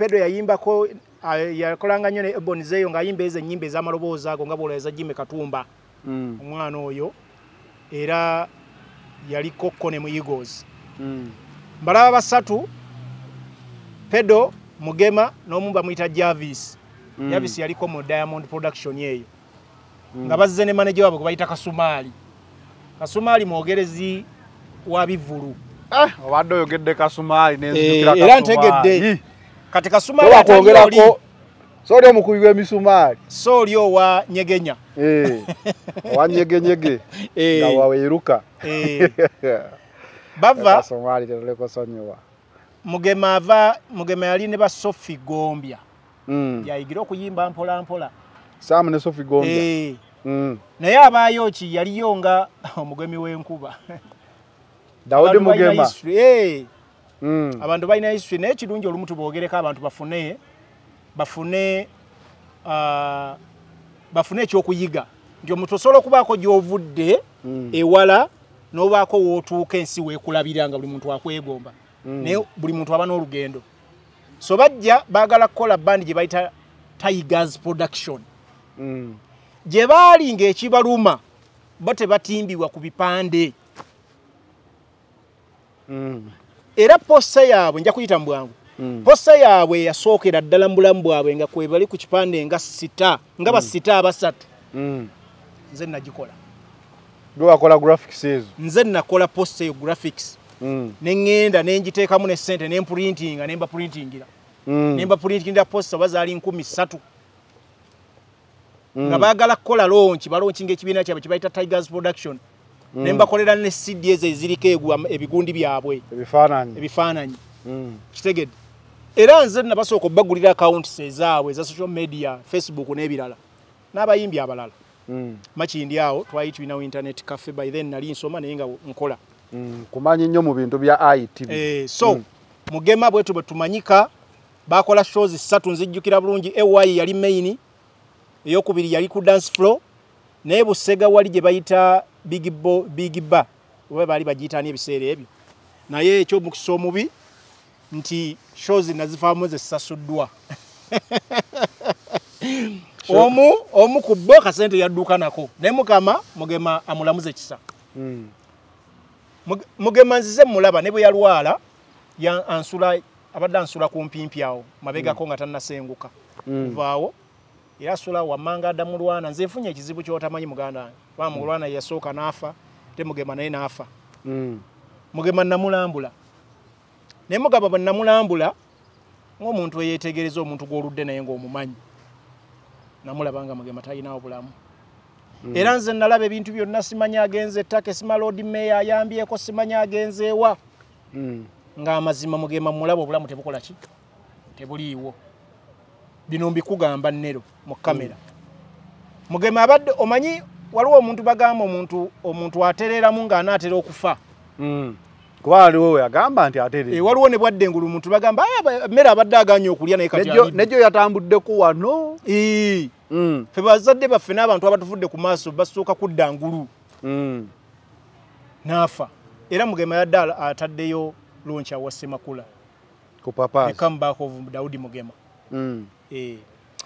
yakolanga nnyo ne Ebonies eyo ng'ayimba ezo ennyimba ez'amaloboozi ago nga bw'olowooza Jimmy Katumba. Omwana oyo era yaliko ko ne mu Eagles. Mbalaba basatu, Pedo, Mugema n'omu bamuyita Jarvis. Jarvis yaliko mu Diamond Production eyo. Nga bazze ne manager waabwe gwe bayita Kasumaali. Kasumaali mwogerezi wa bivvulu. Obadde oyogedde Kasumaali nenzijukira Era ntegedde. Kati kasumaali atali so oli omukubi w'emisumaali. So oli owa nyegenya. Owa nyegenyege. Nga waweeruka. Bava kasumaali tetuleko sonyiwa. Mugema ava Mugema yali ne ba Sophie Gombya. Yayigira okuyimba mpola mpola. Sam ne Sophie Gombya. Naye abaayo ki yaliyo nga omugemi w'enkuba. Daudi Mugema. Abantu balina history naye kirungi olumu tuboogereko abantu bafune ekyokuyiga nti omuntu osobola okubaako gy'ovudde ewala n'obaako w'otuuka ensi weekulabira nga buli muntu akwegomba. Naye buli muntu aba n'olugendo. So bajja baagala kukola bandi gye bayita Tigers Production. Gye baali ng'ekibaluma bo tebatimbibwa ku bipande. Era posta yaabwe nja kuyita mu bwangu. Posta yaabwe yasookera ddala mu bulamu bwabwe nga kwe bali ku kipande nga sita nga basita abasatu. Nze nagikola. Gwe wakola graphics ezo? Nze nakola posta eyo graphics. Ne ŋŋenda ne ngiteekamu ne ssente ne mprintinga ne mbaprintingira. Ne mbaprintingira posta oba zaali 3,000. Nga baagala kukola launch, balaunchinga ekibiina kyabwe kye bayita Tigers Production. Ne mbakolera ne CD ezo eziriko ebigundi byabwe. Ebifaananyi. Kitegedde. Era nze nabasooka obbagulira accounts ezaabwe eza social media, Facebook n'ebirala. N'abayimbi abalala. Makindi awo twali tulinawo internet cafe, by then nali nsoma naye nga nkola. Kumanyi nnyo mu bintu bya IT. So Mugema bwetu bwe tumanyika bakola shows 3 nzijjukira bulungi. AY yali main, eyokubiri yali ku dance floor, naye Busega wali gye bayita Big Bar oba baali bagiyita n'ebiseera ebyo. Naye ekyomukisa omubi nti shows nazifaamu zesasuddwa. Omu ku bo kasente yadduka nako, naye Mukama Mugema amulamuze kisa. Mugema nzize mulaba ne bwe yalwala ansula abadde ansula ku mpimpi awo mabegako nga tannasenguka kuvaawo, era asula wammanga adda mulwana. Nze nfunye ekizibu ky'otamanyi muganda wange, kuba mulwana yasooka n'afa ate Mugema naye n'afa. Mugema namulambula, naye Mugema bwe namulambula ng'omuntu eyeetegereza omuntu gw'oludde naye ng'omumanyi, namulaba nga Mugema talinawo bulamu. Era nze nalaba ebintu byonna, simanyi agenze ettaka, simanyi Lord Mayor ayambyeko, simanyi agenze ewa. Ng'amazima Mugema mulaba obulamu tebukola ki? Tebuliiwo. Bino mbikugamba nnero mu kamera. Mugema abadde omanyi waliwo omuntu bagamba omuntu atereeramu ng'anaatera okufa. Kuba waliwo we yagamba nti atereera. Waliwo ne bwadde engulu omuntu bagamba mmere abadde agaanye okulya naye kati alidde. Nejjo yatambuddeko wano. Ffe bazadde baffe n'abantu abatuvudde ku maaso basooka kudda ngulu. N'afa. Era Mugema yadde ataddeyo launch awa Ssemakula. Ku Papazi. The comeback of Daudi Mugema.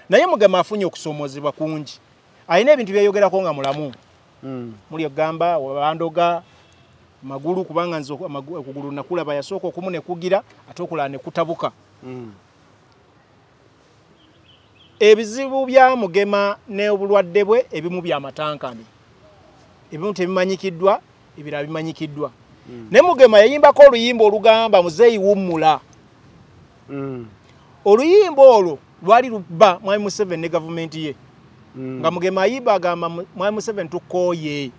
Naye Mugema afunye okusoomozebwa kungi. Alina ebintu byeyogerako nga mulamu. Muli ogamba bandoga magulu, kubanga nze okugulu nakulaba yasooka okumu ne kugira ate okulala ne kutabuka. Ebizibu bya Mugema n'obulwadde bwe ebimu byamatankane, ebimu tebimanyikiddwa, ebirala bimanyikiddwa. Ne Mugema yayimbako oluyimba olugamba muzeeyi wummula. Oluyimba olwo lwali luba Mwami Museveni ne gavumenti ye. Nga Mugema ayimba agamba Mwami Museveni tukooye,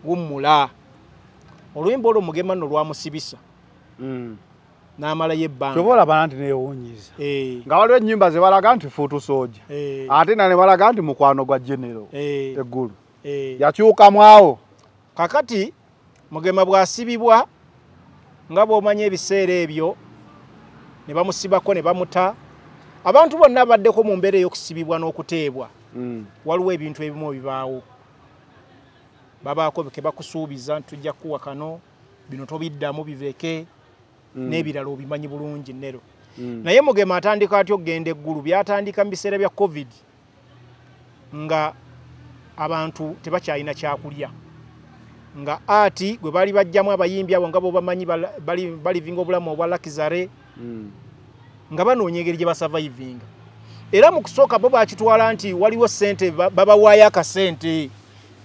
wummula. Oluyimba olwo Mugema nno lwamusibisa. N'amalayo ebbanga. Ky'oba olaba nti neewuunyiza. Nga waliwo ennyimba ze balaga nti fuutu sooja. Ate na ne balaga nti mukwano gwa Genero eggulu. Yakyukamu awo. Kakati Mugema bw'asibibwa nga bw'omanya ebiseera ebyo ne bamusibako ne bamuta. Abantu bonna abaddeko mu mbeera ey'okusibibwa n'okuteebwa. Waliwo ebintu ebimu ebibaawo. Babaako ke bakusuubiza nti tujja kukuwa kano, bino tobiddamu biveke, n'ebirala obimanyi bulungi nnero. Naye Mugema atandika atya okugenda eggulu? Byatandika mu biseera bya COVID nga abantu tebakyalina kyakulya. Nga ati gwe baali bajjamu abayimbi abo nga bo bamanyi balivinga obulamu obwa luxury, nga banoonya engeri gye basurvivinga. Era mu kusooka bo bakitwala nti waliwo ssente, babawaayo akasente.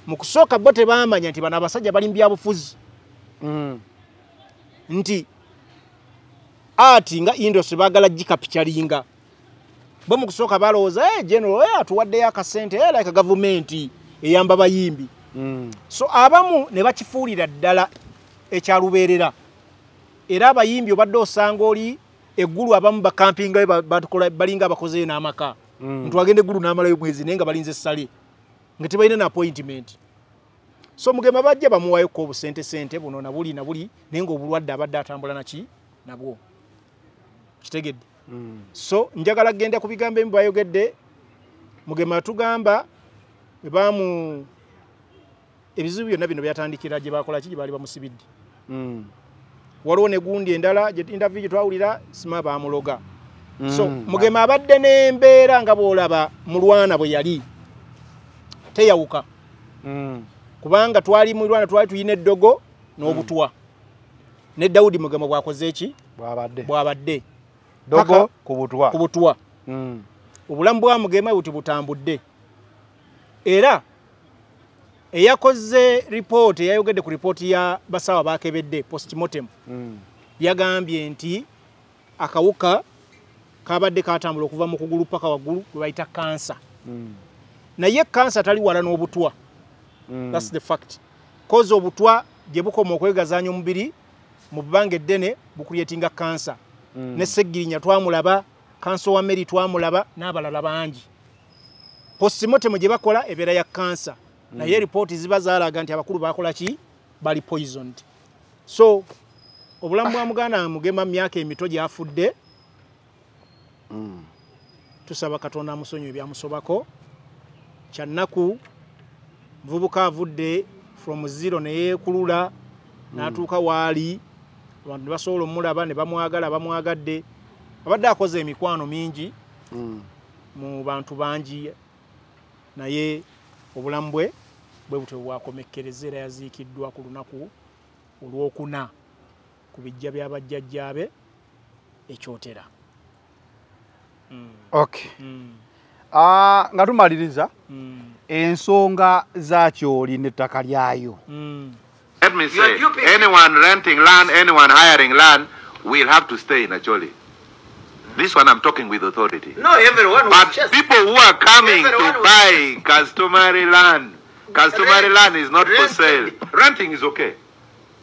Mu kusooka bo tebaamanya nti bano abasajja bali mu byabufuzi. Nti Ati nga industry baagala gikapityalinga. Bo mu kusooka balowooza general atuwaddeyo akasente like gavumenti eyamba bayimbi. So abamu ne bakifuulira ddala ekyalubeerera. Era abayimbi obadde osanga oli eggulu abamu bakampingayo balinga abakozeyo n'amaka. Ntu agenda eggulu n'amalayo mwezi naye nga balinze essale nga tebalina na appointment. So Mugema bajja bamuwayoko obusente sente buno na buli na buli naye ng'obulwadde abadde atambula naki nabwo. Kitegedde. So njagala genda ku bigambo ebimu bayogedde. Mugema atugamba bamu ebizibu byonna bino byatandikira gye bakola ki gye baali bamusibidde. Waliwo ne gundi endala interview gye twawulira sima bamuloga. So Mugema abadde n'embeera nga bw'olaba mulwana bwe yali teyawuka. Kubanga twali mulwana twali tuyina eddogo n'obutwa. Ne Daudi Mugema bwakoze eki? Bwabadde. Dogo ku butwa. Obulamu bwa Mugema buti butambudde. Era eyakoze report eyayogedde ku report ya basawa bakebedde postmortem. Yagambye nti akawuka kabadde katambula okuva mu kugulu paka waggulu gwe bayita kansa. Naye kansa tali wala n'obutwa. That's the fact. Koza obutwa gye bukoma okwegazaanya omubiri mu bbanga eddene bukuleetinga kansa. Ne Ssegirinya twamulaba, kansa wa Mary twamulaba n'abalala bangi. Postmortem gye bakola ebeera ya kansa. Naye ripooti ziba zaalaga nti abakulu bakola ki? Bali poisoned. So obulamu bwa muganda Mugema mu myaka emito gy'afudde. Tusaba Katonda amusonyiwe ebyamusobako. Kyannaku muvubuka avudde from zero ne yeekulula n'atuuka waali abantu ne basobola omulaba ne bamwagala bamwagadde. Abadde akoze emikwano mingi mu bantu bangi naye obulamu bwe bwe butyo bwakomekkereza era yaziikiddwa ku lunaku olwokuna ku bijja by'abajjajjaabe ekyotera. Okay. Nga tumaliriza ensonga za Kyoli n'ettaka lyayo. Let me say, anyone renting land, anyone hiring land will have to stay in Acholi. This one I'm talking with authority. No, everyone. But people who are coming to buy customary land is not for sale. Renting is okay.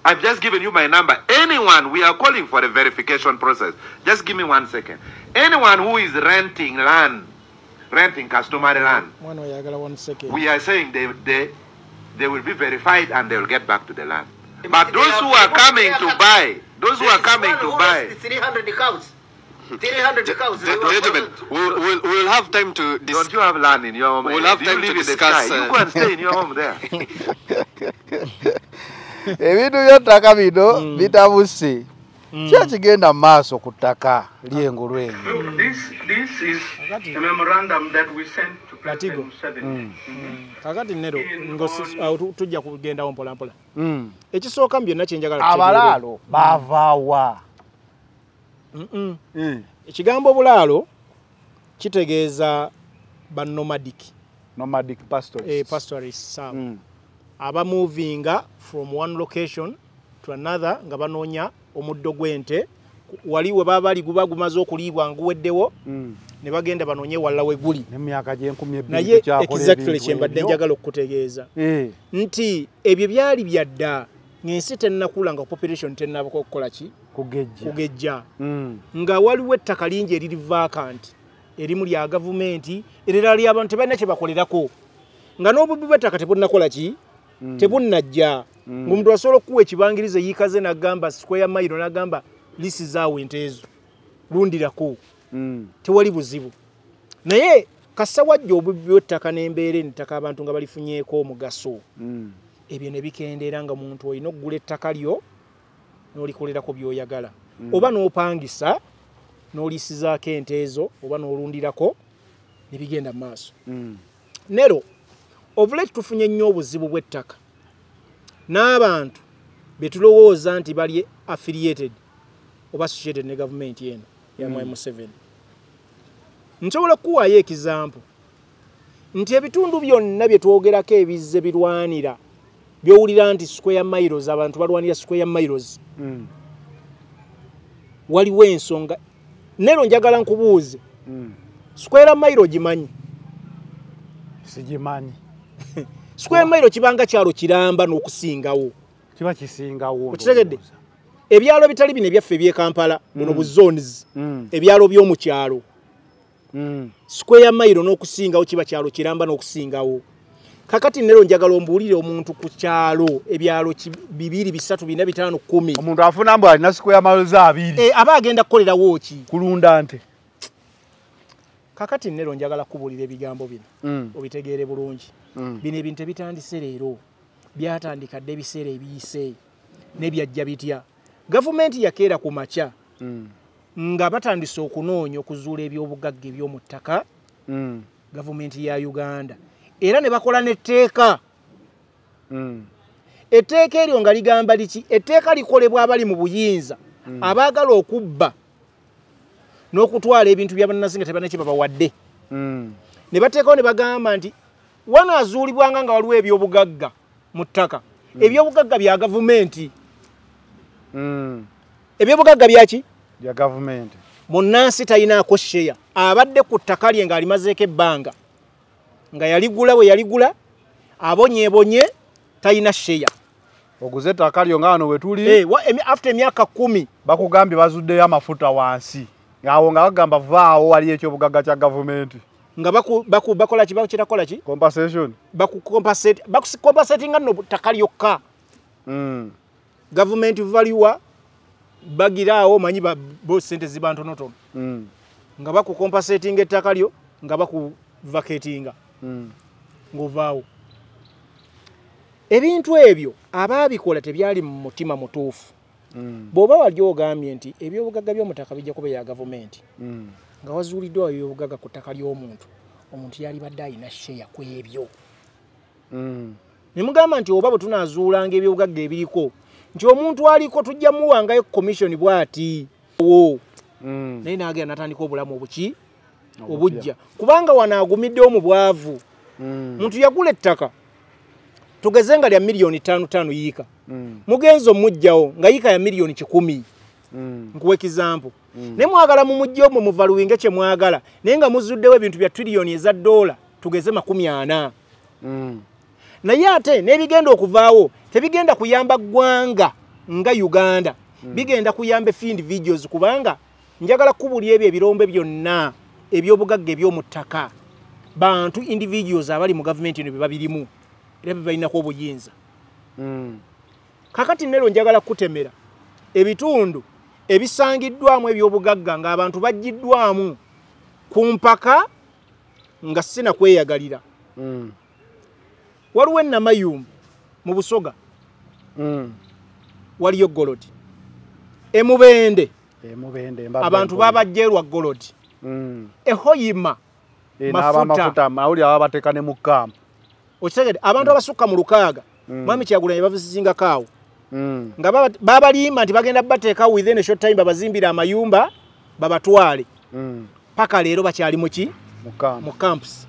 I've just given you my number. Anyone, we are calling for a verification process. Just give me 1 second. Anyone who is renting land, renting customary land, we are saying they will be verified and they will get back to the land. But those who are coming to buy, those who are coming to buy 300 cows. 300 cows. Gentlemen, we'll have time to discuss. Don't you have land in your home? We'll have time to discuss. You go and stay in your home there. Ebintu by'ettaka bino bitabuse. Ki ekigenda mu maaso ku ttaka ly'engulu eno? This is a memorandum that we sent to President Museveni. Kakati Nero tujja kugendawo mpola mpola. Ekisooka mu byonna kye njagala abalaalo bavaawa. Ekigambo bulaalo kitegeeza ba nomadic. Nomadic pastoralists. Pastoralists. Abamovinga from one location to another nga banoonya omuddo gw'ente wali we baba bali guba gumaze okuliibwa nguweddewo ne bagenda banoonye walla we guli. N'emyaka gy'enkumi ebbiri naye exactly kye mbadde njagala okukutegeeza nti ebyo byali bya dda ng'ensi tennakula nga population tennabako okukola ki kugejja nga waliwo ettaka lingi eriri vacant erimu lya gavumenti erira ly'abantu tebalina kye bakolerako nga n'obubbi bw'ettaka tebunnakola ki tebunnajja. Ng'omuntu asobola okuwa ekibangirize yiikaze n'agamba square mile n'agamba lisizaawo ente ezo lundirako tewali buzibu. Naye kassa wajja obubbi bw'ettaka n'embeera eno ettaka abantu nga balifunyeeko omugaso ebyo ne bikendeera nga muntu olina okugula ettaka lyo n'olikolerako by'oyagala oba n'opangisa n'olisizaako ente ezo oba n'olundirako ne bigenda mu maaso. Nero ovuleti tufunye nnyo obuzibu bw'ettaka n'abantu be tulowooza nti bali affiliated oba associated ne gavumenti eno ya Mwami Museveni. Nsobola okuwaayo ekizampo nti ebitundu byonna bye twogerako ebizze birwanira by'owulira nti square miles abantu balwanira square miles. Waliwo ensonga. Nero njagala nkubuuze. Square mile ogimanyi? Sigimanyi. Square mile kibanga kyalo kiramba n'okusingawo. Kiba kisingawo. Okitegedde? Ebyalo bitali bino ebyaffe eby'e Kampala, buno bu zones, ebyalo by'omu kyalo. Square mile n'okusingawo kiba kyalo kiramba n'okusingawo. Kakati nero njagala ombuulire omuntu ku kyalo ebyalo 2 3 4 5 10. Omuntu afuna mbu alina square miles 2. Aba agenda kukolerawo ki? Kulunda nte. Kakati nero njagala kubuulira ebigambo bino. Obitegeere bulungi. Bino ebintu ebitandise leero byatandika dda ebiseera ebiyise n'ebyajja bitya. Gavumenti yakeera ku makya nga batandise okunoonya okuzuula ebyobugagga eby'omu ttaka. Gavumenti ya Uganda era ne bakola n'etteeka. Etteeka eryo nga ligamba liki? Etteeka likolebwa abali mu buyinza abaagala okubba n'okutwala ebintu bya bannansi nga tebalina kye babawadde. Ne bateekawo ne bagamba nti wanaazuulibwanga nga waliwo ebyobugagga mu ttaka. Ebyobugagga bya gavumenti. Ebyobugagga byaki? Bya gavumenti. Munnansi talinaako sheya. Abadde ku ttaka lye ng'alimazeeko ebbanga, nga yaligula we yaligula, abonyeebonye, talina sheya. Oguze ettaka lyo nga wano we tuli. After emyaka 10 bakugambye bazuddeyo amafuta wansi. Awo nga bagamba vaawo waliyo ekyobugagga kya gavumenti. Nga bakola ki? Bakirakola ki? Compensation. Bakucompensate, bakucompensatinga nno ttaka lyokka. Gavumenti valuwa bagiraawo manyi bo ssente ziba ntonotono. Nga bakucompensatinga ettaka lyo nga bakuvacatinga. Ng'ovaawo. Ebintu ebyo abaabikola tebyali mu mutima mutuufu. Bw'oba wali ogambye nti ebyobugagga by'omutaka bijja kuba ya gavumenti, nga wazuuliddwa ebyobugagga ku ttaka ly'omuntu, omuntu yalibadde alina sheya ku ebyo. Ne mugamba nti oba bwe tunaazuulanga ebyobugagga ebiriko, nti omuntu aliko tujja muwangayo commission bw'ati. Naye n'agenda n'atandika obulamu obuki? Obujja. Kubanga wano agumiddewo mu bwavu. Muntu yagula ettaka tugeze nga lya miliyoni 5 yiika. Mugenzi omujjawo nga yiika ya miliyoni 100. Nkuwa example. Ne mwagala mumujje omwo muvaluwinge kye mwagala, naye nga muzuddewo ebintu bya triliyoni eza dola tugeze 40. Naye ate n'ebigenda okuvaawo tebigenda kuyamba ggwanga nga Uganda. Bigenda kuyamba individuals, kubanga njagala kubulya ebyo ebirombe byonna ebyobugagga eby'omu ttaka bantu individuals abali mu gavumenti eno bye babirimu era bye balinako obuyinza. Kakati nero njagala kutemera ebitundu ebisangiddwamu ebyobugagga ng'abantu baggiddwamu ku mpaka nga sina kweyagalira. Waliwo Namayumba mu Busoga, waliyo golodi. Emubende abantu babajjerwa golodi. Ehoyima mafuta mawuli ababateeka ne mu kampu. Okitegedde? Abantu abasukka mu 6 Mwami Kyagulanyi bavuzingako awo. Nga babalima nti bagenda bateeka within a short time babazimbira amayumba babatwale. Paka leero bakyali muki? Mu camps.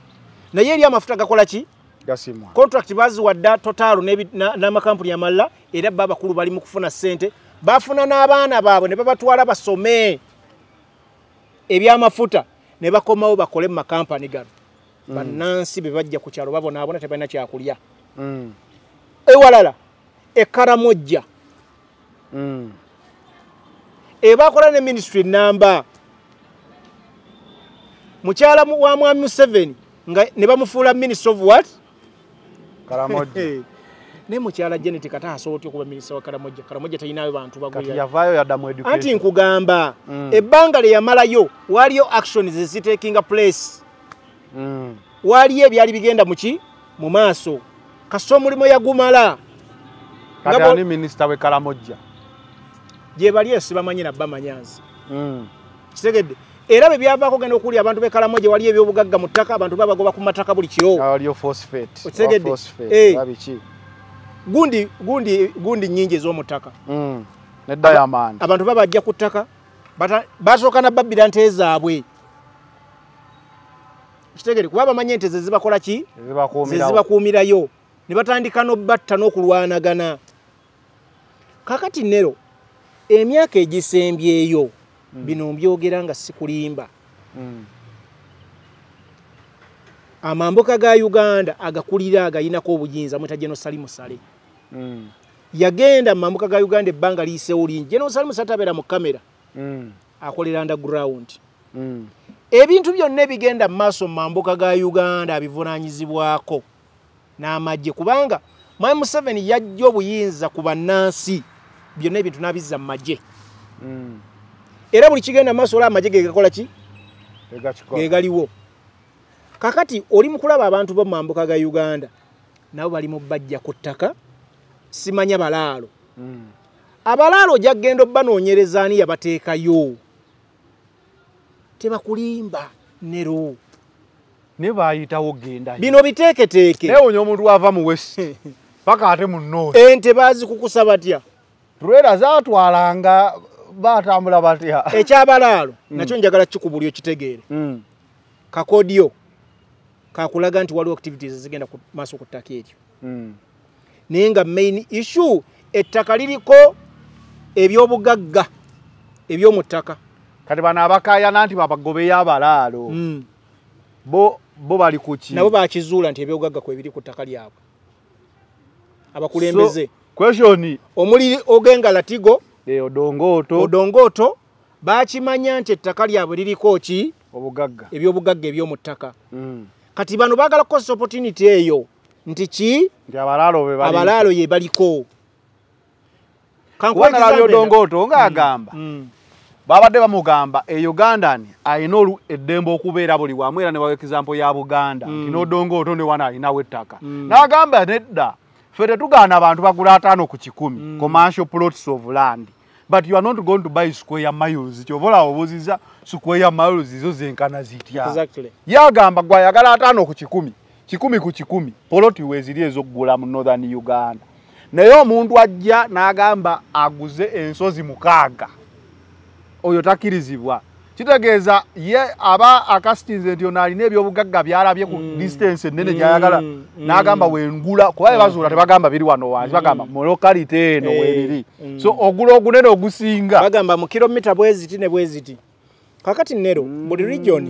Naye eri amafuta gakola ki? Gasimwa. Contract baziwa dda Total n'amakampuni amalala, era babakulu bali mu kufuna ssente. Bafuna n'abaana baabwe ne babatwala basome ebyamafuta ne bakomawo bakole mu makampani gano. Bannansi be bajja ku kyalo babonaabona tebalina kyakulya. Ewalala Ekaramojja ebakola ne ministry namba mukyala wa Mwami Museveni nga ne bamufuula minister of what? Karamojja. Ne mukyala Janet Kataha asobola otya okuba minisita wa Karamojja? Karamojja talinayo bantu bagulira. Kati yavaayo yadda mu education. Anti nkugamba ebbanga lye yamalayo waliyo actions ezitakinga place. Waliyo ebyali bigenda muki? Mu maaso. Kasita omulimu yagumala. Kati ani minisita we Karamojja? Gye bali ensi bamanyi na bamanyanzi. Kitegedde? Era bwe byavaako genda okulya abantu b'e Karamojja waliyo ebyobugagga mu ttaka, abantu babagoba ku mataka buli kiro. Waliyo phosphate. Okitegedde? Babiki? Gundi nnyingi ez'omu ttaka. Ne diamond. Abantu babajja ku ttaka, basooka na babbira nte zaabwe. Kitegedde? Kuba bamanyi ente ze zibakola ki? Ze zibakuumirayo. Ne batandika n'obbatta n'okulwanagana. Kakati nero emyaka egisembyeyo Bino mbyogera nga sikulimba. Amambuka ga Uganda agakulira agayinako obuyinza mweta General Salim Saleh. Yagenda mambuka ga Uganda ebbanga liyiseewo lingi. General Salim Saleh tabeera mu kamera. Akolera underground. Ebintu byonna ebigenda mu maaso mu mambuka ga Uganda abivunaanyizibwako n'amagye, kubanga Mwami Museveni yajja obuyinza ku bannansi, byonna ebintu n'abizza mu magye. Era buli kigenda mu maaso olaba amagye ge gakola ki? Ge galiwo. Kakati oli mu kulaba abantu bo mu mambuka ga Uganda nabo bali mu bajja ku ttaka, simanya balaalo. Abalaalo ojja kugenda obanoonyereza ani yabateekayo. Tebakulimba Nero. Ne bayitawo genda. Bino biteeketeeke. Naye onyo omuntu ava mu West paka ate mu North. Ente baazikukusa batya? Turera zaatwalanga batambula batya? Ekyabalaalo nakyo njagala kikubuli okitegeere. Kakodyo kakulaga nti waliwo activities ezigenda ku maaso ku ttaka eryo. Naye nga main issue ettaka liriko ebyobugagga eby'omu ttaka. Kati bano abakaayana nti babagobeyo abalaalo bo bali ku ki? Nabo bakizuula nti ebyobugagga kwe biri ku ttaka lyabwe. Abakulembeze. So, question omuli Ogenga Latigo, Odongoto bakimanya nti ettaka lyabwe liriko ki? Obugagga. Ebyobugagga eby'omu ttaka. Kati bano baagala kukozesa opportunity eyo nti ki? Nti abalaalo ye baliko. Kuba nalabye Odongoto ng'agamba babadde bamugamba e Ugandan alina eddembe okubeera buli wamu, era ne bawa example ya Buganda nti n'Odongoto ne wana alinawo ettaka. N'agamba nedda, ffe tetugaana abantu bagula 5 ku 100 commercial plots of land, but you are not going to buy square miles. Kyova olaba obuuzizza square miles zo zenkana zitya? Exactly. Yagamba gw'ayagala 5 ku 100, 100 ku 100 poloti weeziri ez'okugula mu Northern Uganda. Naye omuntu ajja n'agamba aguze ensozi 6, oyo takkirizibwa. Kitegeeza ye aba akasitinze nti ono alina ebyobugagga by'alabye ku distance ennene gy'ayagala, n'agamba wengula, kuba bazuula tebagamba biri wano wansi, bagamba mu locality eno weebiri. So ogula ogunene ogusinga. Bagamba mu kilomita bweziti ne bweziti. Kakati Nero, buli region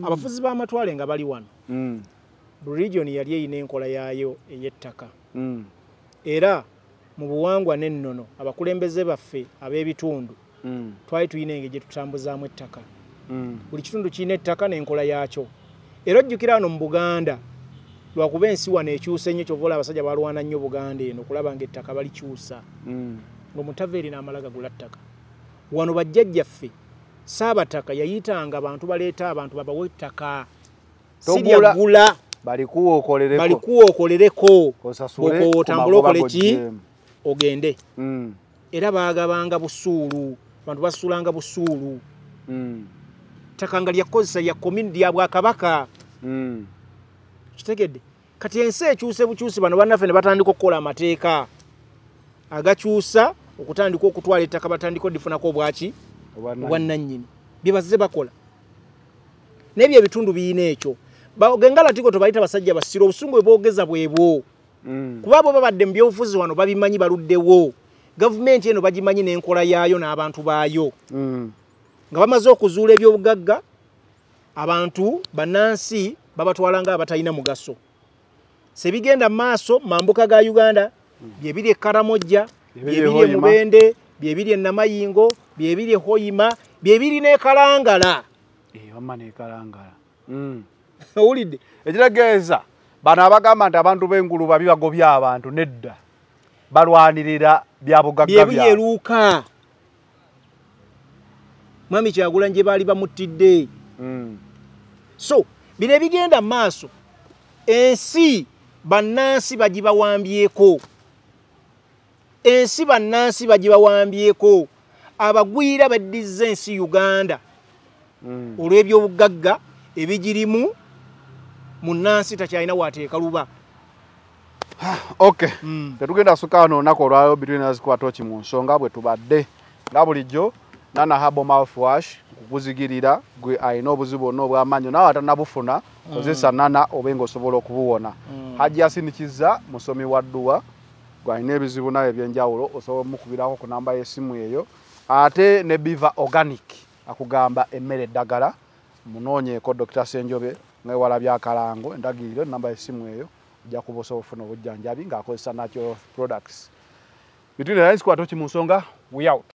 abafuzi b'amatwale nga bali wano. Buli region yali eyina enkola yaayo ey'ettaka. Era mu buwangwa n'ennono abakulembeze baffe ab'ebitundu twali tulina engeri gye tutambuzaamu ettaka. Buli kitundu kirina ettaka n'enkola yaakyo. Era ojjukira wano mu Buganda, lwakuba ensi wano ekyuse nnyo, kyova olaba abasajja balwana nnyo Buganda eno okulaba ng'ettaka balikyusa. Ng'omutava eri n'amala gagula ttaka. Wano bajjajjaffe Ssaabataka yayitanga abantu baleeta abantu babawe ettaka. Si lyagula. Balikuwa okolereko. Balikuwa okolereko. Osasule otambule okole ki? Ogende. Era baagabanga busuulu. Abantu basuulanga busuulu. Ttaka nga lyakozesa lya community ya Bwakabaka. Kitegedde. Kati ensi ekyuse bukyusi, bano bannaffe ne batandika okukola amateeka agakyusa okutandika okutwala ettaka, batandika odifunako obwaki? Obwannannyini. Bye bazze bakola. N'ebyo ebitundu biyina ekyo. Ogenga Latigo tobayita basajja basiro, obusungu bwe boogeza bwebwo. Kuba bo babadde mu byobufuzi wano babimanyi, baluddewo. Gavumenti eno bagimanyi n'enkola yaayo n'abantu baayo. Nga bamaze okuzuula ebyobugagga, abantu bannansi babatwala nga abatalina mugaso. Sebigenda maaso mambuka ga Uganda, byebiri e Karamojja, byebiri e Mubende, byebiri e Namayingo, byebiri e Hoima, byebiri n'e Kalangala. Wamma n'e Kalangala. Owulidde? Ekitegeeza bano abagamba nti abantu b'engulu babi bagobya abantu, nedda. Balwanirira byabugagga byabwe. Byebiri eruuka. Mwami Kyagulanyi gye baali bamuttidde. So bino ebigenda mu maaso, ensi bannansi bagibawambyeko. Ensi bannansi bagibawambyeko. Abagwira baddizza ensi Uganda olw'ebyobugagga ebigirimu, munnansi takyalina waateeka luba. Okay. Tetugenda suka wano olunaku olwaleero between us kuba toki mu nsonga bwe tubadde nga bulijjo. Nana Herbal mouthwash kukuzigirira gwe alina obuzibu bwonna obw'amannyo, naawe atannabufuna kozesa Nana obe ng'osobola okubuwona. Hajji Asinikiza musomi wa dduwa, gwe alina ebizibu nawe ebyenjawulo osobola omukubirako ku namba y'essimu eyo. Ate ne Biva Organic Akugamba emmere eddagala. Munoonyeeko Dr. Senjobe nga walabye akalango, endagiriro, enamba y'essimu eyo, ojja kuba osobola okufuna obujjanjabi ng'akozesa natural products. Between the lines, kwata ki mu nsonga. We out.